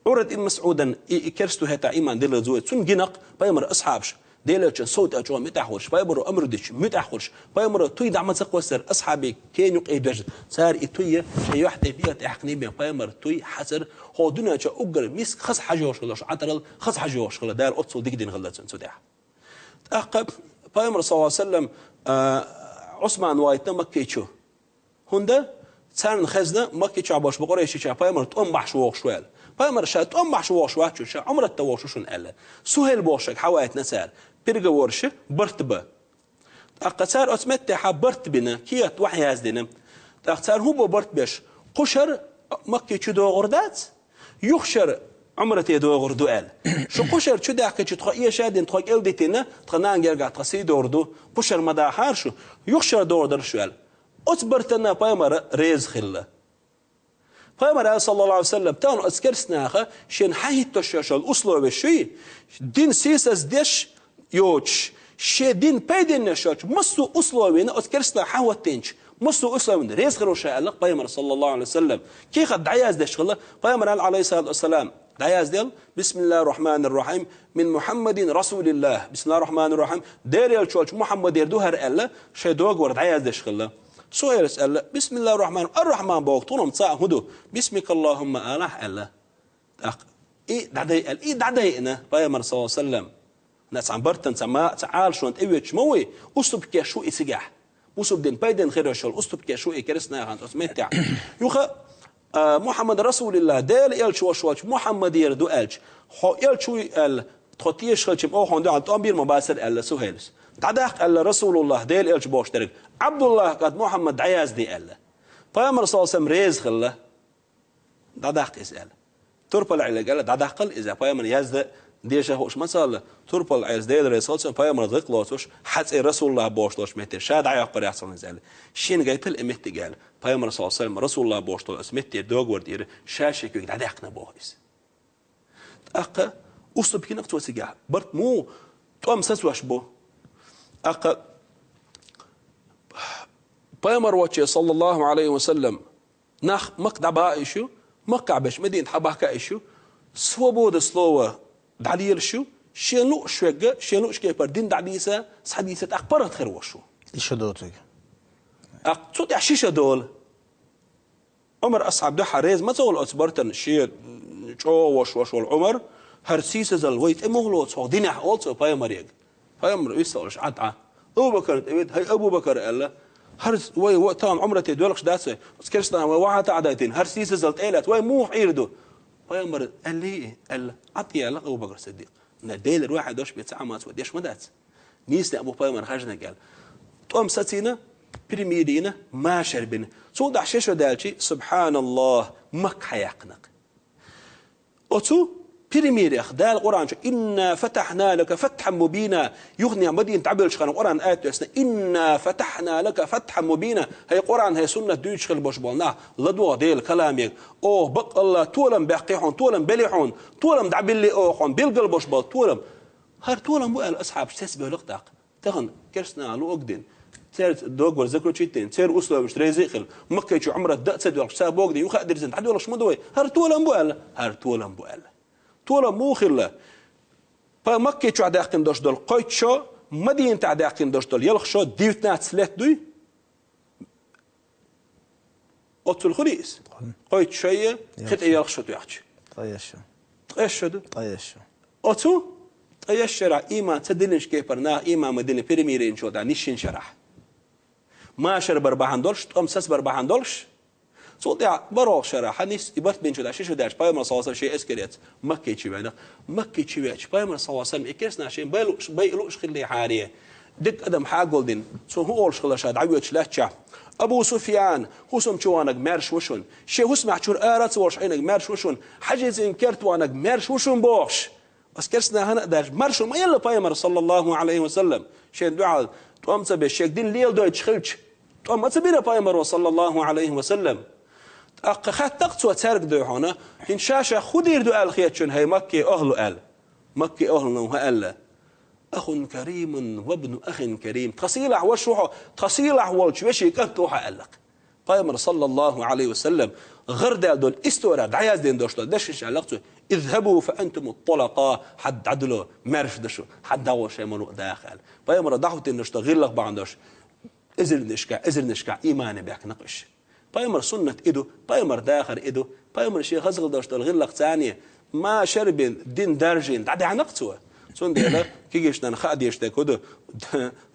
Ӏурват ибн МасӀудан и, и керста хӀетахь иман диллина зуьй, цуьнан гина-кх пайхамар асхьабаш, Делан элчан сов тӀе чӀогӀа муьтӀахь хиларш, пайхамаро амр дича муьтӀахь хиларш, пайхамаро туй дӀа ма ца кхоссара асхьабий кена юкъе доьжна. Цара и туй шайн юьхь тӀе беха тӀаьхкина бен пайхамар туй хьацар, хьо дуьнен чохь уггар миска хаза хьажа йогӀуш хиларш, Ӏатарал хаза хьажа йогӀуш хилла, Дала оццул дика дина хилла цунна цу тӀехь. ТӀаккха пайхамар, саллаллаху Ӏалайхи ва саллам, а, Ӏусман вайтина Макке чу. ХӀунда царна хезна, Макке чохь болуш бу къурайшича пайхамар тӀом бахьаш вогӀуш ву аьлла. Пайхамар ша тӀом бахьаш вогӀуш вац шу, ша Ӏумрат дан вогӀуш ву шуна аьлла. Суһайл бохуш шега хьавайтина цара. Переговораш барт бан. ТӀаккха цара оцу меттехьа барт бина, кехат вахьа яздина. ТӀаккха цара хӀун бо барт беш? Кху шара Макке чу догӀур дац, юха шара Ӏумрате догӀур ду аьлла. Шу кху шара чу даьхкича тхо эша а дина, тхо кӀел дитина, тхан нана гергахь тхан сий догӀур ду, кху шара ма дахара шу, юха шара догӀур дара шу аьлла. Оцу бартана пайхамар реза хилла. Пайхамар аьлла, саллаллаху Ӏалайхи ва саллам, тахана оцу керста наха шен хьан хӀиттош йолу условия шуй, дин сийсаз деш йоцуш, шен дин пайденна йолчу массо а условияна оцу керста наха хьан хӀоттийначу, массо а условияна реза хир ву ша аьлла пайхамар, саллаллаху Ӏалайхи ва саллам. Кехат дӀаяздеш хилла, пайхамар аьлла, Ӏалайхиссалату вассалам, дӀаяздел: «Бисмиллахир-рахманир-рахим, мин Мухаммадин расулиллах, бисмиллахир-рахманир-рахим, Делан элча волчу Мухаммадера ду хӀара», аьлла, шайн договор дӀаяздеш хилла. Суһайлас аьлла: «Бисмиллахир рахман, ар-рахман боху тхуна-м цхьаъ хӀун ду? Бисмикаллахумма алахь», аьлла. ТӀаккха и дӀадай аьлла, и дӀадайина пайхамар, саллаллаху Ӏалайхи ва саллам. На цхьана бартан ца ма-, ца Ӏалашонан тӀе воьдуш ма вуй, уступкеш ву и цигахь. Бусурба дин пайденна хир йолуш йолу уступкеш ву и керста нахана оцу меттехь. Юха, а, Мухаммад расулиллах, Делан элча волуш волчу Мухаммадера ду аьлча, хьо элча вуй аьлла, тхо тешаш хилча-м оха хьуна дуьхьал тӀом бийр ма бацара аьлла Суһайлас. ДӀадаккха аьлла Расулуллах, Делан элча бохуш дерг, Ӏабдуллах кӀант Мухаммад дӀаязде аьлла. Пайхамар, саллаллаху Ӏалайхи ва саллам, реза хилла. ДӀадаккха иза аьлла. Турпал Ӏеллиг аьлла, дӀадаккхал иза, пайхамар язда деша хууш ма ца хилла, турпал Ӏеллас Дела реза хилла цунна, пайхамар гӀикъ лоцуш, хьан цӀе Расулуллах бохуш долчу метте ша дӀайоккхур яц хьуна иза аьлла. Шена гайтал и меттиг аьлла. Пайхамар, саллаллаху Ӏалайхи ва саллам, Расулуллах бохуш долу оцу метте договор тӀера ша шен куьйга дӀадаьккхина боху иза. ТӀаккха уступкина-кх цо цигахь. Барт муха тӀом сацош бу? ТӀаккха пайхамар воцче, саллаллаху Ӏалайхи ва саллам, нах Макка дӀабаха а йиш ю, Маккахь берш Мединат хьабахка а йиш ю, свобода слова дӀалелаш ю, шен лууш верг, шен луучу кепара дин дӀадийца, схьадийца, тӀаккха паргӀат хир волуш ву. И ша доцург. ТӀаккха цу тӀехь ши ша долу. Ӏумар асхьаб дуьхьа реза ма ца волу оцу бартана, шен чӀогӀа волуш, волуш волу Ӏумар, хӀара сийсазалла вай тӀе муха лоцу хӀокху динехь, олу цо пайхамарега. Пайхамар виссалуш Ӏа тӀе. Абу-Бакар тӀе веда, хӀай Абу-Бакар, аьлла, хӀара вай, ва, тахана Ӏумрате доьлхуш дац вай, оцу керстанаха вай вахьа таӀа дайтина, хӀара сийсазалла тӀе а лаьцна, вай муха Ӏийр ду? Пайхамар аьллий, аьлла, Ӏа тӀе, аьлла Абу-Бакар Сиддикъ. Делера ваьхьа дош бен ца Ӏамац вай деш ма дац. Нийса бу пайхамар хажнаг аьлла. ТӀом сацийна, примирийна, машар бина. Цул тӀаьхьа ши шо даьлчи, субханаллах, Макка хьаяьккхина-кх. Оцу примирех Дала Къуръан чу: «Инна фатахьна лака фатхьан мубина». Юханехьа Мадина дӀабевллачу хенахь Къуръан аят доьссина: «Инна фатахьна лака фатхьан мубина». ХӀай Къуръан, хӀай суннат дуьйцуш хила болуш болу нах, ладогӀа Делан каламега. Оха баккъалла толам баьккхи хьуна, толам бели хьуна, толам дӀабилли оха хьуна, билгал болуш болу толам. ХӀара толам бу аьлла, асхьабаш цецбевлла-кх тӀаккха. Тахана керстанаха луъург дина, церца договор заключить дина, церан условиешна реза а хилла, Макке чу Ӏумрат дан а ца доьлхуш, цара бохург дина, юха а дирзина, дӀадоьлхуш ма ду вай. ХӀара толам бу аьлла? ХӀара толам бу аьлла. Толам муха хилла? Па Макке чохь даьккхина долуш долу кхойтта шо, Мадинатехь даьккхина долуш долу ялх шо, девятнадцать лет дуй? Оццул хуьлий иза? Хуьлу. Кхойтта шо, ялх шо. Кхин тӀе ялх шо тоьхча. Ткъе ялх шо. Ткъе ялх шо ду? Ткъе ялх шо. Оцу ткъе ялх шарахь ийман ца диллинчу кепара наха ийман ма диллина, примирийначул тӀаьхьа нисйина шарахь. Машар бар бахьана долуш, тӀом сацбар бахьана долуш. Цул тӀаьхьа бархӀалгӀа шарахь нис, и барт бинчул тӀаьхьа ши шо даьлча, пайхамар, саллаллаху Ӏалайхи ва саллам, шен эскаре эцна Макке чу веана. Макке чу веача, пайхамар, саллаллаху Ӏалайхи ва саллам, и керстанаша шен бай лууш, бай лууш хиллехьарий, дика адам хьагулдина, цо хӀун олуш хилла ша дӀавоьдуш лаьттачохь: «Абу Суфьян, хӀусамчу ваханарг маьрша ву шуна. Шен хӀусамехь чуьра ара а ца волуш Ӏийнарг маьрша ву шуна. ХьаьжцӀийн керта ваханарг маьрша ву шуна», – бохуш. Оцу керстанахана а даьлча, маршо ма елла пайхамар, саллаллаху Ӏалайхи ва саллам, шен дуьхьал тӀом ца беш, шега дин леладойтуш хилча, тӀом ма ца бира пайхамаро, саллаллаху Ӏалайхи ва саллам. ТӀаккха хаьттина-кх цо цаьрга дуй хьуна: «ХӀинца ша-ша хӀун дийр ду аьлла хета шуна, хӀай Макке ахӀлу?» – аьлла. Макке ахӀлуна хӀун аьлла: «Ахун каримун ва бну ахин карим». Тхан сийлахь ваша ву хьо, тхан сийлахь волчу вешин кӀант ву хьо аьлла-кх. Пайхамар, саллаллаху алейхи ва саллам, гӀар даьлла долу история дӀаяздина долуш долу дешнаш аьлла цо: «Изхабу фа антуму тулака», хьан дӀадало, маьрша ду шу, хьан дӀагӀо шайн мало даха аьлла. Пайхамар дӀахӀоттийна долуш долу гӀиллакх бахьана долуш, эзарнашкахь, эзарнашкахь иймане баьхкина кхуьш. Пайхамар суннат и ду, пайхамар дахар и ду, пайхамар шен хазахала долуш долу гӀиллакх царна, ма шарбин, дин даржийна, дӀадаьхьна-кх цо. Цундела кегийчу нахана хаа дезаш дерг хӀун ду?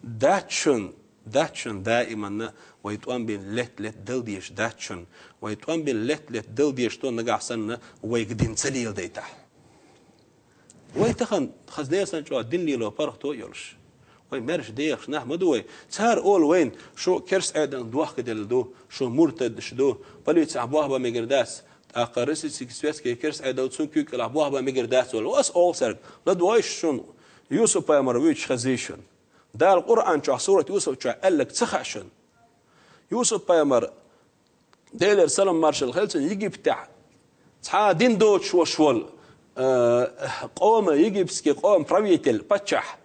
Дац шуна, дац шуна даиманна вай тӀом бина лет-лет дала дезаш дац шуна. Вай тӀом бина лет-лет дала дезаш ду нагахь санна вайга дин ца леладайтахь. Вай тахана хаза несан чӀогӀа дин лело паргӀато а йолуш. Вай маьрша дехаш нах ма ду вай. Цара олу вайна: «Шу керста Ӏедална дохка делла ду, шу муртадаш ду, полицехь болх бан мегар дац». ТӀаккха российский светский керста Ӏедал, цуьнан куьйга кӀелахь болх бан мегар дац олу. Ас олу цаьрга: ладойташ шуна, Юсуп-пайхамар вуьйцуш хезий шуна? Дала Къуръан чохь, сурат Юсуп чохь аьлларг ца хаьа шуна? Юсуп-пайхамар, Делера салам-маршалла хила цунна, Египтехь цхьа а дин доцуш волуш волу, э, къома, египетский къома правитель, паччахь.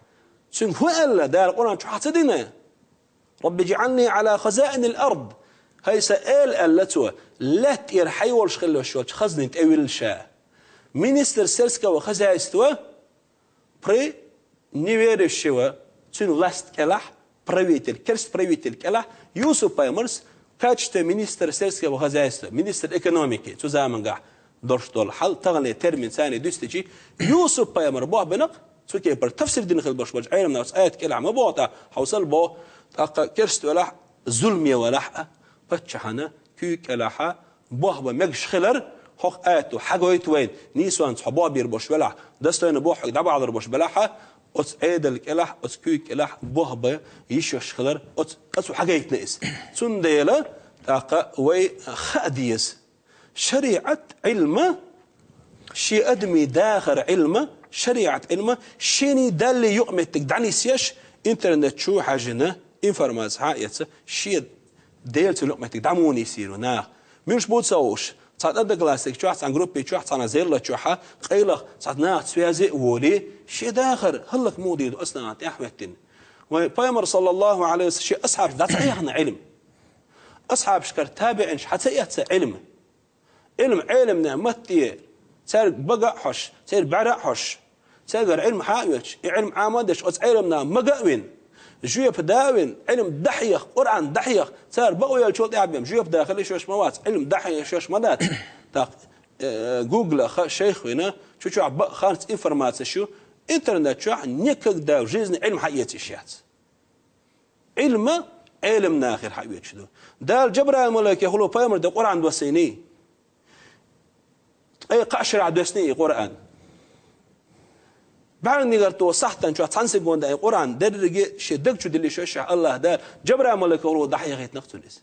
Цуьнга хӀун аьлла Дала Къуръан чохь, ца дина? «Рабби жиӀални Ӏала хазаинил ард». ХӀай сан Эла, аьлла цо, лаьтта тӀера хьайолуш хилла йолчу хазнийн тӀе вилла ша. Министр сельского хозяйства при неверующего, цуьнан власть кӀелахь, правитель, керста правитель кӀелахь, Юсуп-пайхамарс в качестве министра сельского хозяйства, министр экономики, цу замангахь долуш долу хьал, таханле термин царна дуьстичи, Юсуп-пайхамар болх бина-кх, цу кепара тафсир дина хила болуш болчу Ӏеламнаха оцу аят кӀелахь ма боху тӀаккха, хьовсал боху, тӀаккха керста велахь, зуламе велахь а, паччахьана куьйга кӀелахь а, болх бан мегаш хилар, хӀокху аято хьагойту вайна, нийсонца хьо болх бийр болуш велахь, достойно болх хьоьга дӀабахьалур болуш белахь а, оцу Ӏедал кӀелахь, оцу куьйга кӀелахь болх бан йиш йолуш хилар, оцу, оцу хьагайтина иза. Цундела, тӀаккха вай хаа деза. ШариӀат Ӏилма, шен адамийн дахар Ӏилма, шариӀат Ӏилма, шений Даллий юкъаметтиг дӀанисъеш, интернет чу хьаьжжина, информация хьаэца, шен Делаца юкъаметтиг дӀа муха нисйийр ву наха? Муьлш бу ца хууш, цхьана одноклассник чохь, цхьана группи чохь, цхьана зелла чохь, къайлаха цхьа наха связи а волий, шен дахар хӀаллак муха дийр ду оцу нахана тӀаьхьахӀоьттина? Вайн пайхамар, саллаллаху Ӏалайхи ва саллам, шен асхьабашка дӀа ца хьехна Ӏилма. Асхьабашкара табиӀинаш хьа ца эцна Ӏилма. Ӏилма Ӏеламнех матте, цаьрга бага а хьош, цаьрга бӀаьра а хьош, цаьргара Ӏилма хьа а оьцуш, и Ӏилма Ӏама а деш, оцу Ӏеламнаха мага а вина, жоьпа да а вина, Ӏилма дӀахьеха, Къуръан дӀахьеха, цара бакъо еллачул тӀаьхьа бен жоьпа да хила йиш йолуш ма вац, Ӏилма дӀахьеха йиш йолуш ма дац. ТӀаккха, э, Гугла ха шайх вина, чу чохь бакъ харц информацеш ю, интернет чохь никогда в жизни Ӏилма хьаэца йиш яц. Ӏилма Ӏеламнахера хьаоьцуш ду. Дала Жабраил малайке хӀула пайхамар де Къуръан доссийний? Ткъе кхаа шарахь доьссиний и Къуръан? БӀаьрнигарто сахьтан чохь цхьана секунда и Къуръан дерриге шен даг чу дилли шоьшахь Аллах Дала Жабраил малайке хӀула дӀахьехийтинарг цунна иза.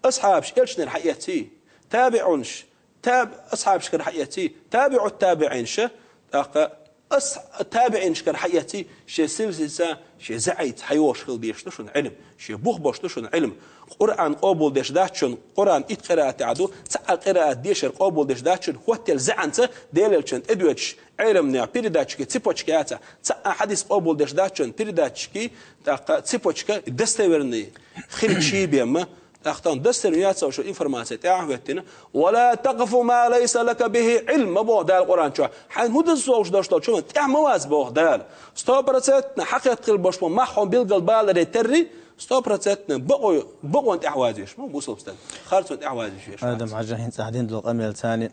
Асхьабаш элчанера хьаэцций, табиӀунаш, таб-, асхьабашкара хьаэцций, табиӀут табиӀинаша, тӀаккха ас-, табиӀинашкара хьаэцций, шен силсица, шен заӀица хьайолуш хила дезаш ду шуна Ӏилма, шен бух болуш ду шуна Ӏилма. Къуръан къобалдеш дац шуна, Къуръан итт къираатехь ду, цхьа а къираат дешар къобалдеш дац шуна, хӀоттелла заьӀанца Делан элчанна тӀедоьдуш, Ӏеламнех передатчике цепочка яцахь, цхьа а хьадис къобалдеш дац шуна, передатчики, тӀаккха цепочка достоверный хилчий бен ма, тӀаккха тахана достоверный яц шу информация тӀаьхьахӀоьттина. «Ва ла такъфу ма лайса лака бихи Ӏилм», ма боху Дала Къуръан чохь. Хьайна хӀун дан согӀуш долуш долчу хӀуманна тӀаьхьа ма вац боху Дала. Стопроцентно хьакхетта хила болуш бу мах хьуна билгал баларе терри, стопроцентно бакъо-, бакъонан тӀаьхьа ваза веш ма бусалба стаг. Харцонан тӀаьхьа ваза веш вац. Адам Хьажа, хӀинца ахь дина долу къамел царна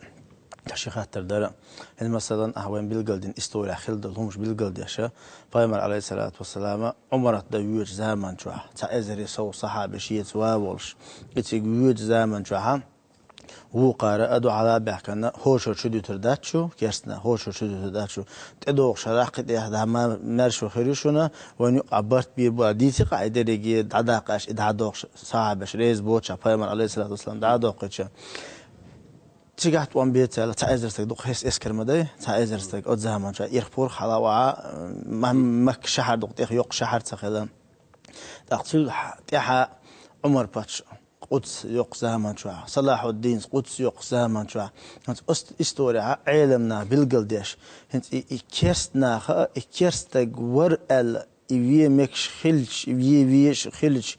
ши хаттар дара. ХӀинца, масалан, ахь вайн билгалдина история хила долу хӀумаш билгалдеша, пайхамар, алейхиссалату вассалама, Ӏумарат дан воьдучу заман чохь, цхьа эзаре сов сахьабаш еца ван волуш, и цига воьдучу заман чохь, вукхара а дуьхьала а баьхкина, хӀошура чу дуьтур дац шу, керстна, хӀошура чу дуьтур дац шу, тӀедогӀуш хӀара кхин тӀехь дӀа ма-, маьрша хир ю шуна, вайн юкъахь барт бийр бу, дийци-кх ахь и дерриге, дӀадаккха аьлла, и дӀадохуш сахьабаш реза боцуш, пайхамар, алейхиссалату вассалам, дӀадоккхуьйтуш. Цигахь тӀом бецал, цхьа эзар стаг дукха хӀинца эскар ма дай, цхьа эзар стаг оцу заман чохь ирх-пурх хьала а вахьа, м-, Макка шахьар дукха тӀех йоккха шахьар ца хила. ТӀаккха цул хьа-, тӀаьхьа Ӏумар-паччахь Къудс йоккха заман чохь, Салахьуддинс Къудс йоккха заман чохь. ХӀинца ост-, историяхь Ӏеламнаха билгалдеш, хӀинца и, и керст наха а, и керст стаг вара аьлла, и вен мегаш хилча, и вен везаш хилча,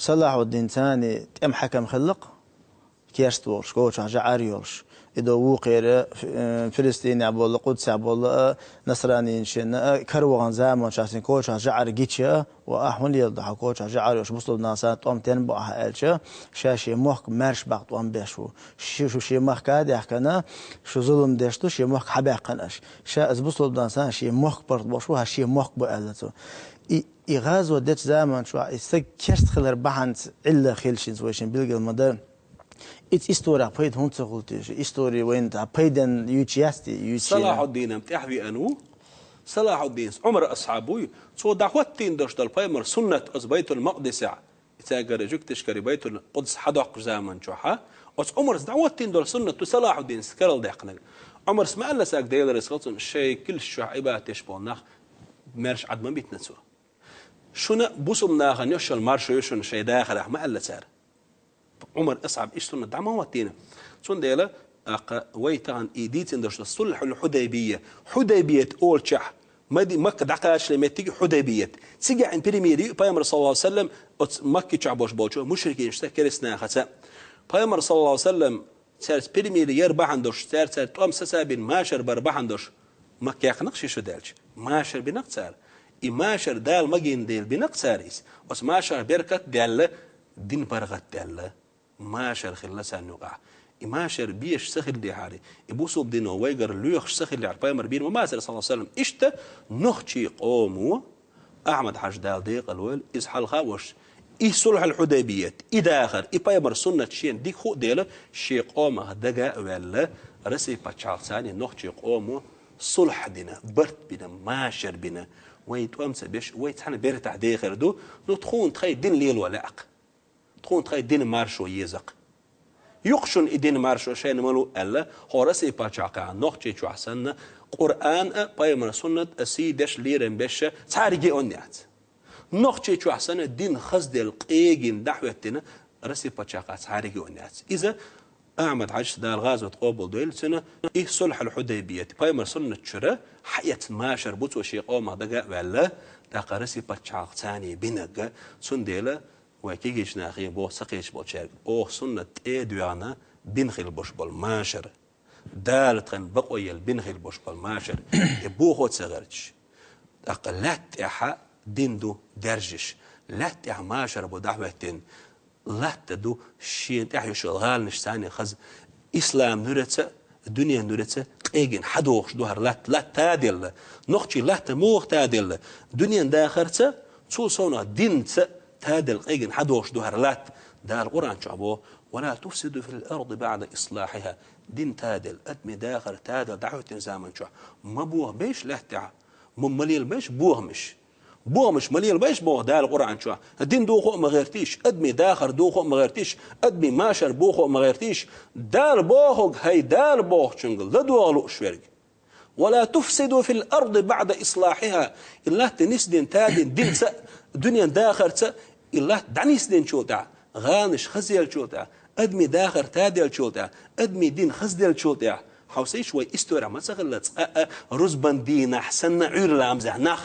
Салахьуддин царна тӀема хьакам хилла-кх, керста волуш, кочахь жӀар йолуш. И до вукхера, э, Филистийнехь болу, Къудсехь болу, а, насранийшна, а, каравахана заманчохь цуьнан кочахь жӀар гича, ва ахь хӀун леладо хьан кочахь жӀар йолуш, бусалба нахана тӀом тен бо ахьа аьлча, ша шен мохк маьрша баккха тӀом беш ву. Шу, шу шен махка а даьхкина, шу зулам деш ду, шен мохк хьабаьккхина аша. Ша аса бусалба нахана шен мохк паргӀат беш ву, хьан шен мохк бу аьлла цо. И, и гӀазот дечу заманчохь и стаг керста хилар бахьанца Ӏилла хилча, хӀинца вай шен билгал ма дара. Иза историх пайда хӀунда ца хуьлу те? Истори вайна тӀехь пайденна юьйцуш яц те, юьйцуш яц. Салахьуддинам тӀаьхьа веана ву. Салахьуддинс Ӏумар асхьаб вуй, цо дӀахӀоттийна долуш долу пайхамар суннат оцу Байтул-Макъдисехь, и цаьргара жуьгташкара Байтул-Къудс хьадоккхучу заманчохь, оцу Ӏумарс дӀахӀоттийна долу суннат ду Салахьуддинс карладаьккхинарг. Ӏумарс ма аьлла цаьрга, Делан Расул, цунна шайн килсаш чохь Ӏибадат деш болу нах маьрша Ӏад ма битина цо. Шуна бусалба нахана йолуш йолу маршо ю шуна шайн дахарехь, ма аьлла цара. Ӏумар асхьаб иштта суннат дӀа ма хӀоттийна. Цундела, тӀаккха вай тахана и дийцина долуш ду Сулхьул Хьудайбия. Хьудайбият олучохь, Мади-, Макка дӀакхачале меттиг Хьудайбият. Цигахь и перемирие ю пайхамар, саллаллаху Ӏалайхи ва саллам, оцу Макки чохь болуш болчу мушрикинашца, керстанахаца. Пайхамар, саллаллаху Ӏалайхи ва саллам, цаьрца перемирие яр бахьана долуш, цаьрца тӀом сацабина машар бар бахьана долуш, Макка яьккхина-кх ши шо даьлча. Машар бина-кх цара. И машар Дала магийна дела бина-кх цара иза. Оцу машарах беркат а даьлла, дин паргӀат а даьлла. Машар хилла царна юкъахь. И машар безаш ца хиллехьара, и бусалба дино вайгара лоьхуш ца хиллехьара, пайхамар бийр ма бацара, саллаллаху Ӏалайхи ва саллам. Иштта нохчийн къомо, Ахьмад-Хьаьжа, Дала декъала войла, иза хьалха а волуш, и Сулхьул Хьудайбият, и дахар, и пайхамар суннат шена дика хуу а дела, шен къомах дага а ваьлла, Россия пачхьалкхаца нохчийн къомо сулхь дина, барт бина, машар бина, вай тӀом ца беш, вай цхьана бертахь дехар ду, ну, тхуна тхайн дин лело лаьа-кх. Тхуна тхайн дин маршо еза-кх. Юха шуна и дин маршо шайна ма лу аьлла, хӀора а сий паччахьалкхехь, Нохчийчохь санна, Къуръан а, пайхамар суннат а сий деш, лерам беш цхьаьрга а онда яц. Нохчийчохь санна, дин хазделла, къегина дӀахӀоьттина Россия паччахьалкхехь цхьаьрга а онда яц. Иза Ахьмад-Хьаьжас, Дала гӀазот къобалдойла цуьнан, и Сулхьул Хьудайбият, пайхамар суннат чуьра хьаэцна машар бу цо шен къомах дага а ваьлла, тӀаккха Россия паччахьалкхаца бинарг. Цундела вай кегийчу нахе боху ца кхеташ болчаьрга: оха суннат тӀе а доьгӀна бина хила болуш болу машар, Дала тхан бакъо елла бина хила болуш болу машар, и бохо а ца гӀерташ, тӀаккха лаьтта тӀехь дин ду даьржаш, лаьтта тӀехь машар бу дӀахӀоьттина, латта ду шена тӀехь йолу гӀаланаш царна хаза, ислам нуьраца а, дуьнен нуьраца а къегина хьадохуш ду хӀара латта, латта таделла. Нохчийн латта муха таделла? Дуьнен дахарца, цул совнаха динца таделла къегина хьадохуш ду хӀара латта. Дала Къуръан чохь боху: «Ва ла туфсиду фил арди баъда ислахьиха». Дин таделла, адамийн дахар таделла дӀахӀоьттина заман чохь ма бохабейша лаьтта тӀехь, ма, ма лелабайша бохамаш. Бохамаш ма лелабайша боху Дала Къуръан чохь. Дин дохо а ма гӀертийша, адамийн дахар дохо а ма гӀертийша, адамийн машар бохо а ма гӀертийша. Дала бохург, хӀай Дала бохучуьнга ладогӀа лууш верг. «Ва ла туфсиду фил арди баъда ислахьиха». И латта нисдина, тадина динца а, дуьнен дахарца а, и латта дӀанисдинчул тӀаьхьа, гӀаланаш хазъеллачул тӀаьхьа, адамийн дахар таделлачул тӀаьхьа, адамийн дин хазделлачул тӀаьхьа, хьовсийша, вай исторехь ма ца хилла цкъа а рузбан дийнахь санна Ӏуьйра ламазехь нах.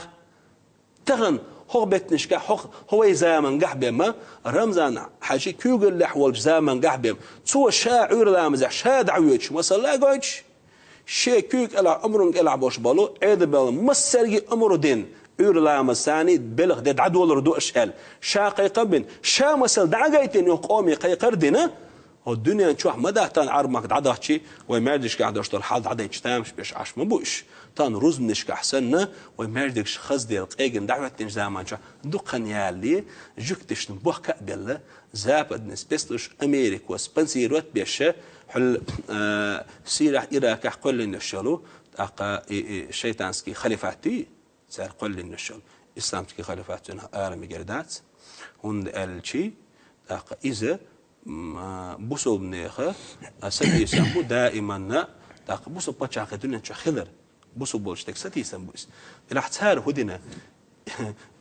Тахана хӀокху беттанашкахь, хӀокху, хӀокху вай замангахь бен ма, Рамзан-Хьаьжин куьйгаллехь волчу замангахь бен ма, цо ша Ӏуьйра ламазехь ша дӀахьоьжуш, масала а гойтуш, шен куьйга кӀелахь, омрун кӀелахь болуш болу Ӏедалан белхан массаьрга а омра дина, Ӏуьйра ламазца белхан де дӀадолур ду аша аьлла, ша кхайкхам бина, ша масал дӀа а гайтина, юха къоме кхайкхар а дина, хӀокху дуьнен чохь ма дац тахана Ӏарбамахка дӀадахчий, вай маьждигашкахь долуш долу хьал дӀадайча тамаш беш Ӏаш ма бу уьш. Тахана рузбанашкахь санна, вай маьждигаш хазделла, къегина дӀахӀоьттинчу заман чохь дукха хан ялале, жуьгташна бохка а белла, западни спецслужбаш, Америко спонсировать беш, хьуьлла, а, Сирехь, Иракехь кхоьллина йолу, тӀаккха и, и шайтанский халифат ю, цара кхоьллина йолу исламский халифат цуьнан армигера дац, хӀунда аьлча, тӀаккха иза, м, а, бусулбанеха, а, сатийсам бу даиманна, тӀаккха бусулба пачхьалкх дуьнен чохь хилар, бусулба волчу дерг сатийсам бу иза. Делахь цара хӀун дина?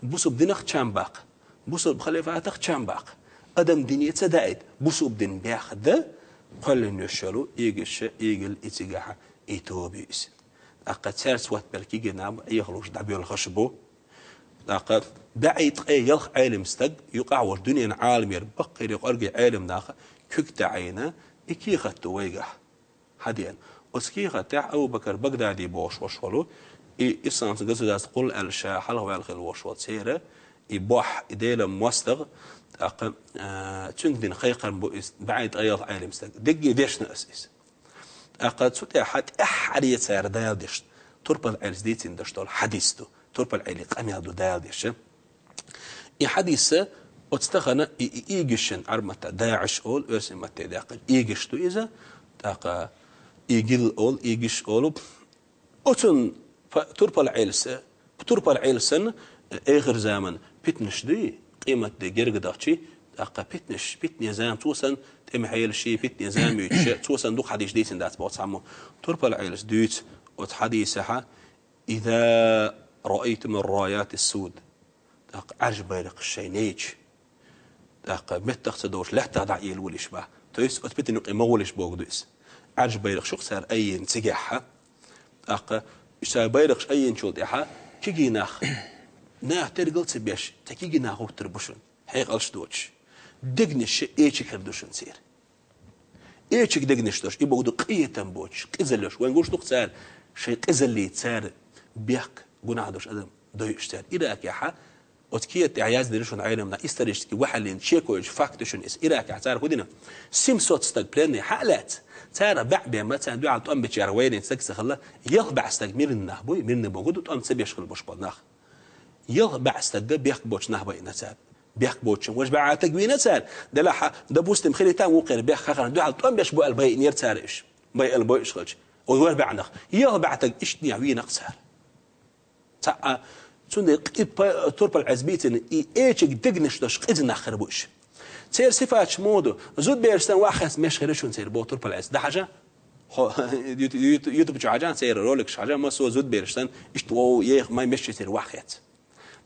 Бусулба динах чам баккха, бусулба халифатах чам баккха. Адам дине ца даийта, бусулба дин бехда, кхоьллина йолу ийгаш, ийгал и цигахь и тоба ю иза. ТӀаккха цаьрца ватбелла кегий нах бу, Ӏехалуш дӀабоьлхуш бу. ТӀаккха бӀе ткъе ялх Ӏелим стаг, юкъахь волчу дуьненан Ӏаламера баккхийра кӀорге Ӏелим наха куьг таӀийна, и кехат ду вайгахь. Хьадеана. Оцу кехатехь Абу Бакар Багдади бохуш волуш волу, и исламца государство кхуллу аьлла ша хьалхаваьлла хилла волуш волу церан, и бохь, и Делан мостагӀа, тӀаккха, а, цуьнга дина кхайкхам бу иза, бӀе ткъе ялх Ӏелим стаг. Дерриге дешна аса иза. ТӀаккха цу тӀехь тӀаьххьара цара Дала дешна, Турпал Ӏелас дийцина даш долу хьадис ду, Турпал Ӏелин къамел ду Дала деша. И хьадис оцу тахана и, и игишшина, Ӏарбматта ДаӀиш олу, оьрсийн матте даьккхина, игиш ду иза, тӀаккха игил олу, игиш олу. Оцун па-, Турпал Ӏелас, Турпал Ӏеласан эхар заман питнаш дуй, къематде герга дахчий, тӀаккха питнаш, питне зама цо сан тӀеман хьелаший, питне зама юьйцуша, цо сан дукха хьадис дийцина дац боху цхьаммо. Турпал Ӏелас дуьйцу оцу хьадисехьа: «Иза раайтумур раятис суд». ТӀаккха Ӏаьржа байракхаш шайн нейча, тӀаккха меттах ца долуш лаьттах дӀа а елавалийша боху. То есть оцу питан юкъе ма гӀолийша бохург ду иза. Ӏаьржа байракхаш ю-кх цара айина цигахьа. ТӀаккха уьш цара байракхаш айинчул тӀаьхьа кегий нах, наха тергал ца беш, цхьа кегий нах гӀуттур бу шуна, хьекъалш доцуш. Дегнаш шайн эчиг хир ду шуна церан. Эчиг дегнаш долуш, и бохург ду къинхетам боцуш, къизаллаш. Вайн гуш ду-кх цара, шайн къизаллица цара бехк, гунахь долуш адам дойуш цара. Иракехьа оцу кехат тӀехь яздира шуна Ӏелам наха, исторически вахьаллин чекойчу факт ю шуна иза. Иракехь цара хӀун дина? Семьсот стаг пленный хьа а лаьцна, цара баьӀ бен ма, царна дуьхьал тӀом бичара вайнийн стаг ца хилла, ялх бӀе стаг мирный нах буй, мирный бохург ду тӀом ца беш хилла болуш болу нах. Ялх бӀе стагга бехк боцуш нах байина цара. Бехк боцучун важа бӀе стаг вийна цара. Делахь, допустим, хилийта вукхеран бехк хахарна дуьхьал тӀом беш бу аьлла байинера цара уьш. Байъал бой уьш хилча. Оцу важа бӀе нах. Ялх бӀе стаг иштта вийна-кх цара. Цхьаъ, цундела и па-, Турпал Ӏелас бийцина, и эчиг дегнаш долуш къиза нах хир бу уьш. Церан сифаташ муха ду? Зудбераш санна ваххьец меш хир ю шуна церан, боху Турпал Ӏелас. Дан хьажа? Хьо, юту-, юту-, ютуб чу хьажа, церан роликаш хьажа, массо а зудбераш санна, иштта вов еха май меш ю церан ваххьец.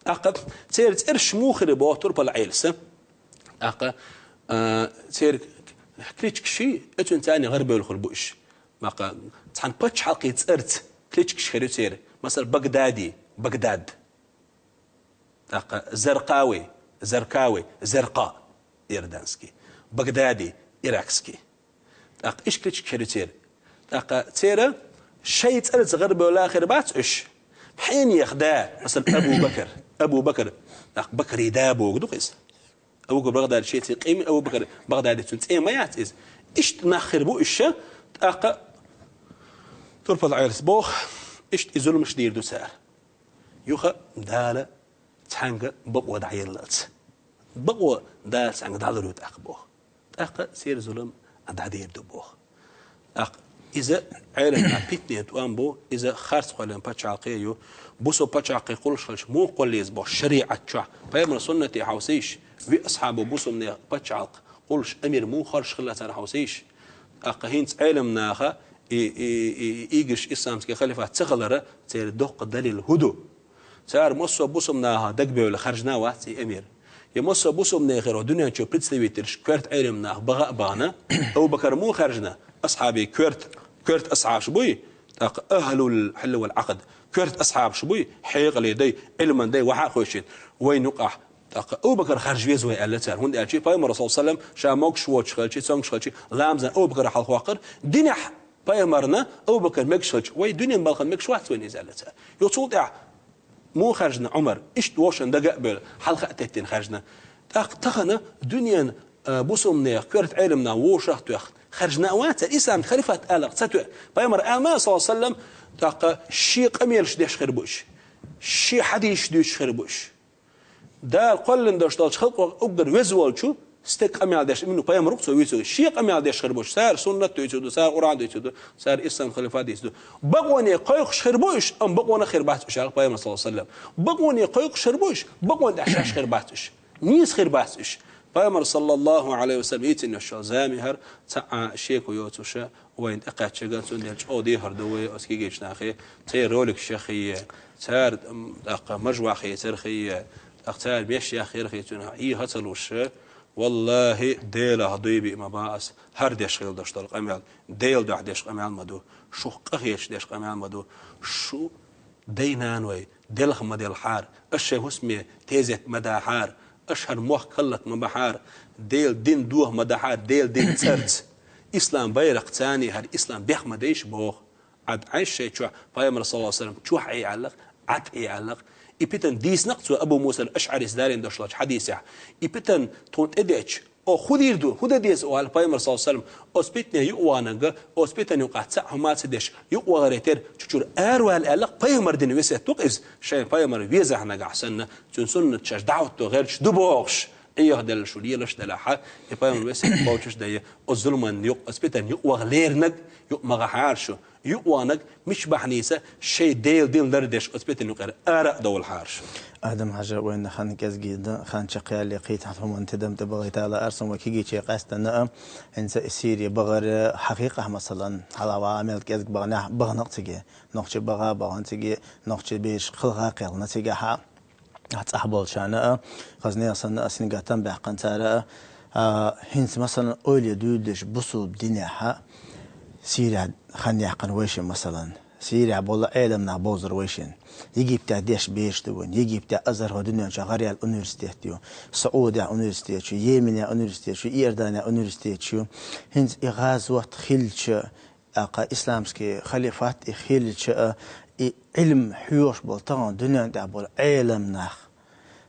ТӀаккха церан цӀераш муха хир бу боху Турпал Ӏелас. ТӀаккха, а, церан кличкаш, оцуьнца царна гӀарабевлла хир бу уьш. ТӀаккха цхьана пачхьалкхийн цӀарца кличкаш хир ю церан. Масала, Багдади, Багдад. ТӀаккха Заркъави, Заркави, Заркъа, иорданский. Багдади, иракский. ТӀаккха иштта кличкаш хир ю церан. ТӀаккха церан шайн цӀарца гӀарабевлла хир бац уьш. Хьенех да, масала, Абу Бакр, Абу Бакр. ТӀаккха Бакри да бохург ду-кх иза. Абу Бакр Багдади шен цӀе къийми, Абу Бакр Багдади цуьнан цӀе ма яц иза. Иштта нах хир бу уьш, тӀаккха Турпал Ӏелас боху, иштта и зуламаш дийр ду цара. Юха Дала цхьаьнга бакъо дӀаеллалц. Бакъо Дала цхьаьнга дӀалур ю тӀаккха боху. ТӀаккха церан зулам дӀадийр ду боху. ТӀаккха иза Ӏелам а питне тӀом бу, иза харц кхоьллина пачхьалкхе ю. Бусу пачхьалкхе кхуллуш хилча, муха кхолла еза боху шариӀат чохь? Пайхамар суннате хьовсийша, ви асхьабо бусумне пачхьалкх кхуллуш амир муха харжаш хилла цара хьовсийша? ТӀаккха хӀинца Ӏелам наха и, и, и, и игиш исламский халифат ца хилара церан доккха далил хӀун ду? Цара массо а бусум наха дагабевлла харжна а вац и амир. Я массо а бусум нехаро дуьнен чу представительш коьрта Ӏелам нах баха а бахана, Абу Бакар муха хаьржина? Асхьабий коьрта, коьрта асхьабаш буй, тӀаккха ахӀлул хьилли вал Ӏакъд, коьрта асхьабаш буй, хьекъале дай, Ӏилман дай, вахьа а хойшина, вайн юкъахь тӀаккха Абу Бакар харжа веза вай аьлла цара. ХӀунда аьлча Пайхамар, саллаллаху Ӏалайхи ва саллам, ша могуш воцуш хилча, цомгуш хилча, ламазан Абу Бакар хьалхаваккхара, динехь Пайхамарна Абу Бакар мегаш хилча, вай дуьненан балхана мегаш вац вайна иза аьлла цара. Юха цул тӀаьхьа муха хаьржина Ӏумар, иштта вовшашна дага а бевлла, хьалха а теттина хаьржина. ТӀаккха тахана дуьненан, а, бусулбанех, коьрта Ӏелам нах вовшах а тоьхна, хаьржина а вац цара, ислам халифат аларх ца тоьа. Пайхамар аьлла, саллаллаху Ӏалайхи ва саллам, тӀаккха шен къамелаш деш хир бу уьш, шен хьадисаш дуьйцуш хир бу уьш. Дала кхоьллина долуш долчу халкъо уггар веза волчу стеган къамел деш, именно пайхамар ву-кх цо вуьйцург. Шен къамел деш хир бу уьш, цара суннат дуьйцур ду, цара Къуръан дуьйцур ду, цара ислам халифат дуьйцур ду. Бакъоне кхойкхуш хир бу уьш, амма бакъонах хир бац уьш, аьлла пайхамар, саллаллаху Ӏалайхи ва саллам. Бакъоне кхойкхуш хир бу уьш, бакъонна тӀехь шаьш хир бац уьш. Нийса хир бац уьш. Пайхамар, саллаллаху Ӏалайхи ва саллам, ийцина йолу зама ю хӀара, цхьа а шеко йоцуш, вайна тӀекхаьчча, цундела чӀогӀа дехар ду вай оцу кегийчу нахе, церан роликаш яххе, цара, м, тӀаккха мажвахе цархе, тӀаккха цара меш яхъярхе, цуьнан Ӏеха ца луш, валлахӀи, Делах дуй биъ ма бан ас, хӀара деш хила долуш долу къамел Делан дуьхьа деш къамел ма ду, шух къахеташ деш къамел ма ду, шу дай-наной, делха ма делхьара, аша шайн хӀусаме тезет ма дахьара, аша хӀара мохк хӀаллак ма бахьара, Делан дин доха ма дахьара, Делан дин цӀарца. Ислам байракх цани хӀара ислам бех ма дайша боху. Ӏад Ӏайша шайн чохь пайхамар, саллаллаху алейхи ва саллям, чохь Ӏе аьлларх, Ӏад Ӏе аьлларх. И питан дийцинарг цо Абу Муса ал-АшӀарис, Дала ренна долуш долчу хьадисехь. И питан тхуна тӀедеъча, оха хӀун дийр ду, хӀун дан деза оха аьлла пайхамар, саллаллаху алейхи ва саллям, оцу питане юкъа ваханарг, оцу питан юкъахь цхьаъ хӀума ца деш, юкъа вахаре терра, чу чуьра аравала аьлларх, пайхамар дина весет ду-кх иза, шайн пайхамар везахь нагахь санна, цуьнан суннат шаьш дӀахӀотто гӀерташ ду бохуш, Ӏехаделларш ву лелаш делахь, и пайхамар весет кхочуш дай, оцу зуламан юкъа, оцу питан юкъа ваха леринарг юкъа ма гӀахьара шу. Юкъа ваханарг мича бахьаница шайн Делан дин лардеш оцу питан юкъара ара а довлахьара шу. Адам-Хьажа, вайна хан кӀезиг дан, хан чекхъяьлле, кхин цхьа хӀуманан тидам тӀе бахийта лаьара суна вай кегийче къаьстина а, хӀинца и Сири бахар хьахийкхахь, масалан, хьалха ваха мел кӀезиг баханехь, бахана-кх цига, нохчий баха а бахана цига, нохчий бераш кхелха а кхелхина цигахь а. Ахь цӀахь болчарна а, хаза нехан санна а, сингаттам баьккхина цара а, а, хӀинца, масалан, ойла дуьйладеш бусулба динехь а, Сирехь хан яьккхина вайшин, масалан. Сирехь болу Ӏелам нах бовзар вайшин. Египтехь деш бераш ду вайн. Египтехь Азхьар хӀокху дуьнен чохь гӀараяьлла университет ю. Саудехь университет ю, Йеменехь университет ю, Иорданехь университет ю. ХӀинца и гӀазот хилча, ТӀаккха исламский халифат и хилча а, и Ӏилма хьоьхуш болу тахана дуьнен тӀехь болу Ӏелам нах,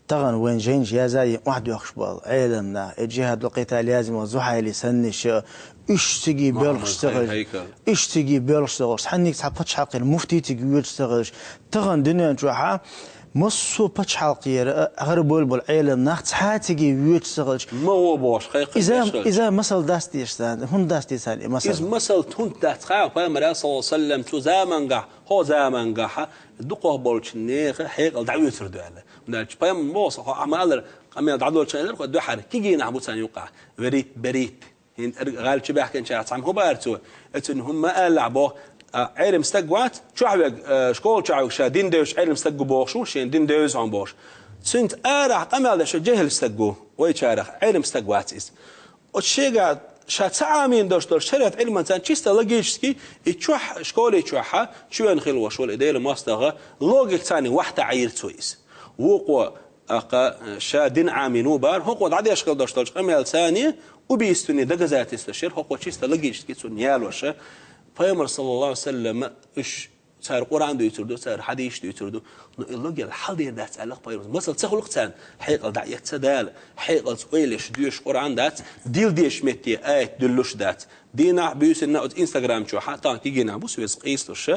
тахана вайн жайнаш язъян охьадоьхуш болу Ӏелам нах, и джихӀад ва къитал язйина волу Зухьайли санна иша, уьш цига боьлхуш ца хилча, уьш цига боьлхуш ца хилча, цхьаннега цхьа пачхьалкхера муфти цига воьдуш ца хилча, тахана дуьнен чохь а массо а пачхьалкхера а гӀарабевлла болу Ӏелам нах цхьа а цига воьдуш ца хилча. Ма гӀо бохуш, кхайкхина иза, деш хилча. Иза масал дац дезаш царна, хӀунда дац дезаш царна и масал? Иза масал хӀунда дац хаьа, пайхамара, саллаллаху алейхи ва саллям, цу замангахь, хӀокху замангахь дукхах болчу нехан хьекъал дӀавоьцур ду аьлла. ХӀунда аьлча пайхамар боху, хьо Ӏамалар, къамел дӀадолчу элира, хӀо дуьхьара кегий нах бу царна юкъахь. Верит, берит. ХӀинца гӀаьллачу баьхкинчарах цхьамма хӀун бара цо? Оцунна хӀумма ма аллахь боху, а, Ӏелам стаг вац, чохь верг, а, школа чохь верг ша дин девзаш Ӏелам стаг ву бохуш ву, шена дин девза хьуна бохуш. Цуьнца арахь къамел деш жехӀил стаг ву, вайчарах Ӏелам стаг вац иза. Оцу шегахь ша ца Ӏамийна долуш долу шариат Ӏилман царна чисто логически, и чохь, школе чохь, чоьнан хила ваш волу и Делан мостагӀа, логика царна вахьта Ӏийра цо иза. Вукхо, аккха, ша дин Ӏамийна ву бара, хӀокхо дӀадеш хила долуш долчу къамел царна убийственный доказательстваш яра, хӀокхо чисто логически цунна ялоша. Пайхамар, саллаллаху алейхи ва саллям, уьш Цара Къуръан дуьйцур ду, цара хьадисаш дуьйцур ду. Но и логика хьалдийр дац аьлла-кх пайхамарс. Масал ца хуьлу-кх царна, хьекъал дӀаэцна Дала, хьекъалца ойла еш доьшуш Къуръан дац, дилла дезачу метте аят дуьллуш дац. Дийнахь а, буьйсанна а оцу Instagram чохь а, тахана кегий нах бу соьца къийсалуш,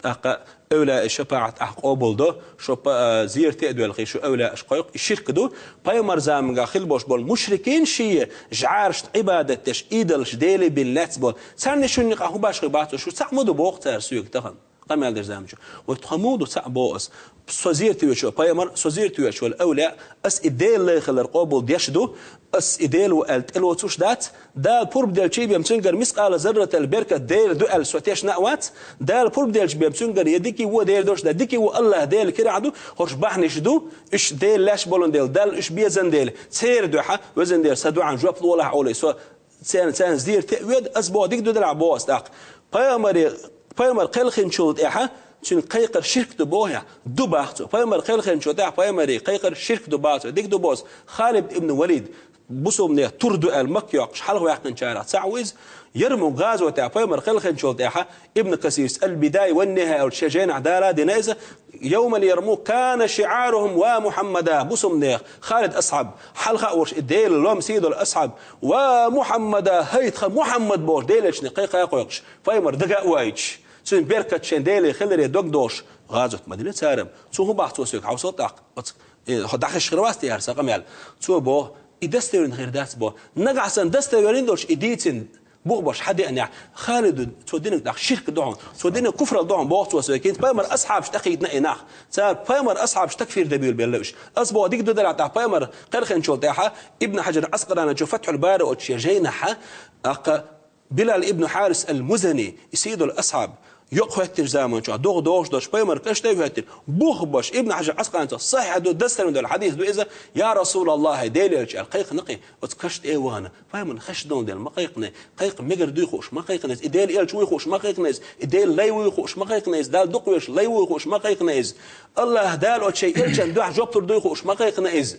тӀаккха эвлаяъ шапаӀат ахь къобал до, шо па-, а, зерате а доьлхий, шу эвлаяъш кхойкху, и ширк ду. Пайхамар заманга хила болуш болу мушрикийн шен жӀарашна Ӏибадат деш, идолаш Деле бина лаьцна болу. Царна шуна юкъа хӀун башхи бац, шу цхьаъ ма ду боху цара соьга тахана. Къамел деш заманчу. Вай тхо муха ду цхьаъ боху ас? Со зерате воьдуш волу пайхамар, со зерате воьдуш волу эвлаяъ, ас и Делан лай хилар къобал деш ду, ас и Дела ву аьлла тӀелоцуш дац, Дала пурба делчий бен цуьнгара мискъала зарратал беркат Дела ду аьлла со тешна а вац, Дала пурба делчий бен цуьнгара я дикий ву, Дела долуш дац, дикий ву, АллахӀ Дела кирахь ду, хӀорш бахьанаш ду, уьш Дела лаьш болун дела, Далла уьш безан дела, церан дуьхьа, везан Дела, сан дуьхьан жоп лолахь олий, со Царна, царна зерате а воьду, ас боху дика ду делахь боху ас тӀаккха. Пайхамаре, пайхамар кхелхинчул тӀаьхьа цуьнан кхайкхар ширк ду боху ахь? Ду бах цо. Пайхамар кхелхинчул тӀаьхьа пайхамаре кхайкхар ширк ду бах цо. Дика ду боху ас. Халид ибн Валид, бусулбанех тур ду аьлла Макка йоккхуш хьалха ваьккхинчарах цхьаъ ву иза. Ярмук гӀазотехь пайхамар кхелхинчул тӀаьхьа Ибн Касирс Аль-Бидай ва Нихая аьлла шен жайнахь дала дина иза, Йовмал Ярмук кана шиӀарухум ва Мухьаммада, бусулбанех Халид асхьаб, хьалха а волуш и Делан лом сий долу асхьаб, ва Мухьаммада, хӀай тхан Мухьаммад бохуш, Делан элчане кхайкха а кхойкхуш, пайхамар дага а вайчаш, цуьнан беркат шайн Деле хиларе дог дохуш, гӀазот ма дина цара. Цо хӀун бах цо соьга хьовсал тӀаккха, оцу, э, хьо дӀахезаш хир вац те аьлла сан къамел? Цо боху, и достоверный хир дац боху. Нагахь санна достоверный долуш и дийцина, бух беш хьан деанехь, Халиду цо динарг тӀаккха ширк ду хьуна, цо динарг куфралла ду хьуна боху цо соьга. ХӀинца пайхамар асхьабаш тӀекхийдина и нах. Цара пайхамар асхьабаш такфир дебийла белла уьш. Ас боху дика ду делахь тӀаккха пайхамар кхелхинчул тӀаьхьа Ибн Хьаджар Аскъаланичо Фатхьул Бари оцу шен жайнахьа, тӀаккха Билал ибн Хьарис ал-Музани, и сий долу асхьаб, йокъа хӀоьттинчу заманчохь догӀа догӀуш долчу пайхамар каш тӀе а хӀоьттина, бух беш, Ибн Хьажар Ӏаскъанца сахьихь ду, дастарма долу хьадис ду иза, я Расулаллахь, хай Делан элча аьлла, кхайкхина кхин оцу каш тӀе а вахана, пайхамарна хезаш долу дела ма кхайкхина, кхайкха мегар дуй хууш ма кхайкхина иза, и Делан элча вуй хууш ма кхайкхина иза, и Делан лай вуй хууш ма кхайкхина иза, Дала дукха везаш лай вуй хууш ма кхайкхина иза. Аллахь Дала оцу шайн элчан дуьхьа жоп лур дуй хууш ма кхайкхина иза.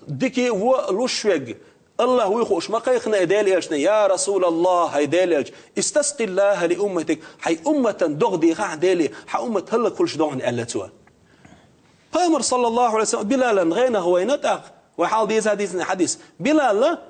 Дика а, вон а луш верг, Аллахь вуй хууш ма кхайкхина и Делан элчане, я Расулаллахь, хай Делан элча, истаскъиллахьа ли умматик, хьайн умматан догӀа дехахь Деле, хьан уммат хӀаллакьхуьлуш ду хьуна аьлла цо. Пайхамар, саллаллаху Ӏалайхи ва саллам, Билалан гӀенах вайна тӀаккха, вай хьалха дийца дийцина хьадис. Билала,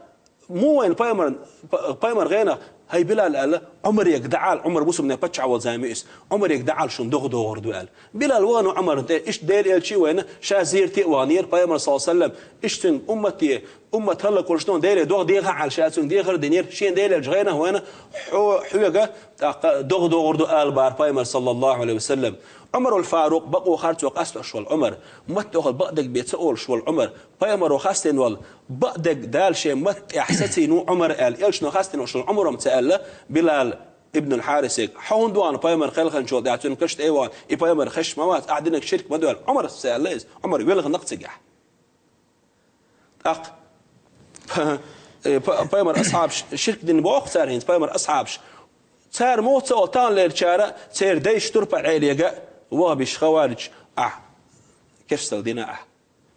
муха вайна пайхамар, п-, пайхамар гӀенах, хӀай Билал аьлла, Ӏумарега дӀаала, Ӏумар мусульманийн паччахь волу зама ю иза, Ӏумарега дӀаала шуна догӀа догӀур ду аьлла. Билал вахана Ӏумарна тӀе, иштта Делан элча а вайна, ша зерате а ваханера пайхамар, саллаллаху Ӏалайхи ва саллам, иштта цуьнга уммате, уммат хӀаллакьхуьлуш ду хьуна Деле догӀа дехахь аьлла ша цуьнга дехар динера, шена Делан элча гӀенах вайна, хьо-, хьоьга тӀаккха догӀа догӀур ду ала бара пайхамар, саллаллаху Ӏалайхи ва саллам. Ӏумарул Фарукъ, бакъо харцо къастош волу Ӏумар, маттахь бакъдерг бен ца олуш волу Ӏумар, пайхамаро хастийна волу бакъдерг Дала шен матта тӀехь сацийна ву Ӏумар аьлла, элчано хастийна волуш волу Ӏумаро-м ца аьлла, Билал ибн аль-Хьарисега, хьо хӀунда вахана пайхамар кхелханчул тӀаьхьа цуьнан каш тӀе а вахана, и пайхамар хезаш ма вац, ахь динарг ширк ма ду аьлла, Ӏумара ца аьлла иза, Ӏумар велха нах цигахь. ТӀаккха, э, па-, пайхамар асхьабаш ширк дина боху цара хӀинца, пайхамар асхьабаш. Цара муха ца олу, таханлерчара, церан дайша турпа Ӏелега, вахабиш, хаваридж, ахь керстал дина ахь.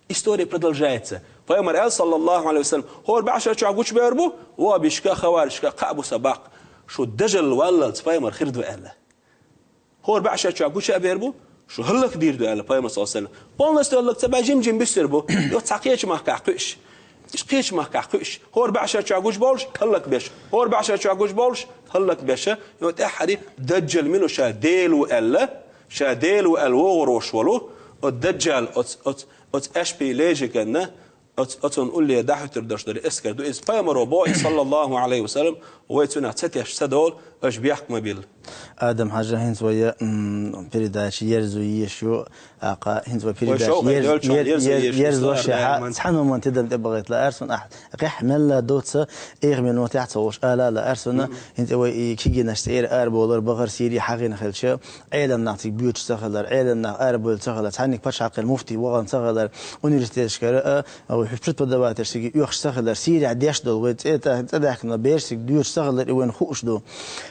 История продолжается. Пайхамар аьлла, саллаллаху Ӏалайхи ва саллам, хӀора бӀешарчохь гучубевр бу, вахабишка, хаваридшка кхаъ бу сан баккха, шу дажал валлалц пайхамар хир ду аьлла. ХӀора бӀешарчохь гуча а бер бу, шу хӀаллакдийр ду аьлла пайхамар, саллаллаху Ӏалайхи ва саллам. Полностью хӀаллак ца баьлла, жим-жим буьссур бу, йо цхьа кхечу махкахь кхуьуш. Иштта кхечу махкахь кхуьуш. ХӀора бӀешарчохь гучубовлуш, хӀаллакбеш. ХӀора бӀешарчохь гучубовлуш, хӀаллакбеш. Йо тӀаьххьара дажал мила ша Дела ву аьлла, ша Дела ву аьлла вогӀур волуш волу, оцу дажал, оцу, оцу, оцу аьшпий лежиганна, оц-, оцунна улле дӀахӀуьттур долуш долу эскар ду. Иза пайхамаро боху, саллаллаху Ӏалайхи ва саллам, вай цунах ца тешаш ца долу, аша бехк ма билла. Адам-Хьажа, хӀинца вай, м, передача ерзо езаш ю, аккха, хӀинца вай передача шовкъе ерз-, доьлча ер-, ерзо ер-, езаш ю, ерзо ша ша даиман. Цхьана хӀуманна тидам тӀе бахийта лаьара суна ахь. Къаьхьа мелла доцца, эха минотехь ца волуш ала лаьара суна, хӀинца вай и кегийнаш цӀера арабовлар бахара, Сири хьахийна хилча, Ӏелам нах цига боьдуш ца хилар, Ӏелам нах арабевлла ца хилар, цхьаннега пачхьалкхера муфти вахана ца хилар, университеташкара, а, а, вай преподавательш цига оьхуш ца хилар, Сири деш долу вай цӀе тӀа-, цӀа даьхкина бераш цига доьдуш ца хилар, и вайна хууш ду.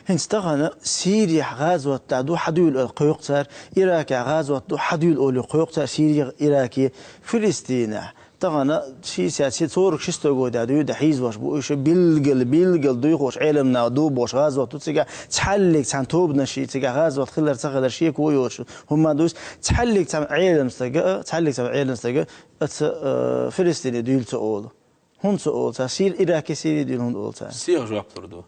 ХӀинца тахана Сирехь гӀазот ду, хьадуьйла аьлла кхойкху цара, Иракехь гӀазот ду, хьадуьйла олий кхойкху цара, Сири, Ираки, Филистинехь. Тахана шестьдесят, сорок шестой годехь дуьйна хьийзош бу уьш, билггал, билггал дуьйхуш, Ӏелам нах ду бохуш гӀазот ду цигахь, цхьаллиг цхьана тобанаший цигахь гӀазот хилар ца хилар шеко йоцуш хӀума ма ду иза, цхьаллиг цхьана Ӏелам стага, цхьаллиг цхьана Ӏелам стага, аца, э, Филистине дуьйла ца олу. ХӀунда ца олу цара? Сир-, Ираки, Сири дуьйла хӀунда олу цара? Сиха жоп лур ду.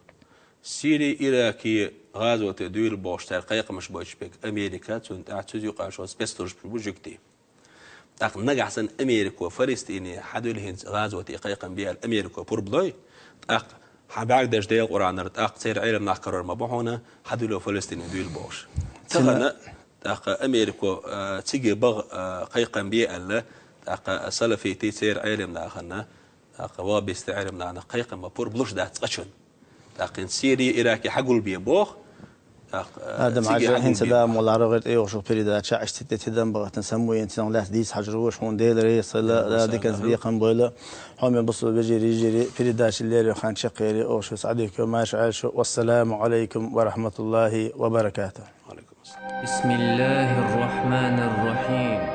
Сири, Ираки гӀазоте дуьйла бохуш цара кхайкхамаш бойтуш берг Америка, цунна тӀаьхьа цуьнан юкъахь шо спецслужбаш бу жуьгтий. ТӀаккха нагахь санна Америко Фалестине хьадуьйла хӀинца гӀазоте кхайкхам бе аьлла, Америко пурба лой, тӀаккха хьан бӀаьрг дерш Делан Къуръанара, тӀаккха церан Ӏелам нах карор ма бу хьуна, хьадуьйло Фалестине дуьйла бохуш. Цуьнан тахана, тӀаккха Америко, а, циге баха, а, кхайкхам бе аьлла, тӀаккха салафитий церан Ӏелам нахана, тӀаккха вахабистийн Ӏелам нахана кхайкхам бан пурба луш дац цкъачунна. ТӀаккха хӀинца Сири, Ираки хьагулбе боху, тӀаккха, а, Адам-Хьажа, хӀинца хьагулбе боху. Дала мукъ лахь рогӀера тӀейогӀуш йолу передача, иштта тӀе тидам бахийтина самавеана, цунах лаьцна дийца хьажар ву аша, хьуна Дела реза хуьлда, Дала диканца бекхам бойла. Хьоме бусулба вежарий, йижарий, передача леррина хан чекхъери, оха шуьца Ӏадика йо, маьрша Ӏойла шу. Вассаламу Ӏалайкум ва рахьматуллахӀи ва баракатухӀ. Ва Ӏалайкум ассалам. بسم الله الرحمن الرحيم.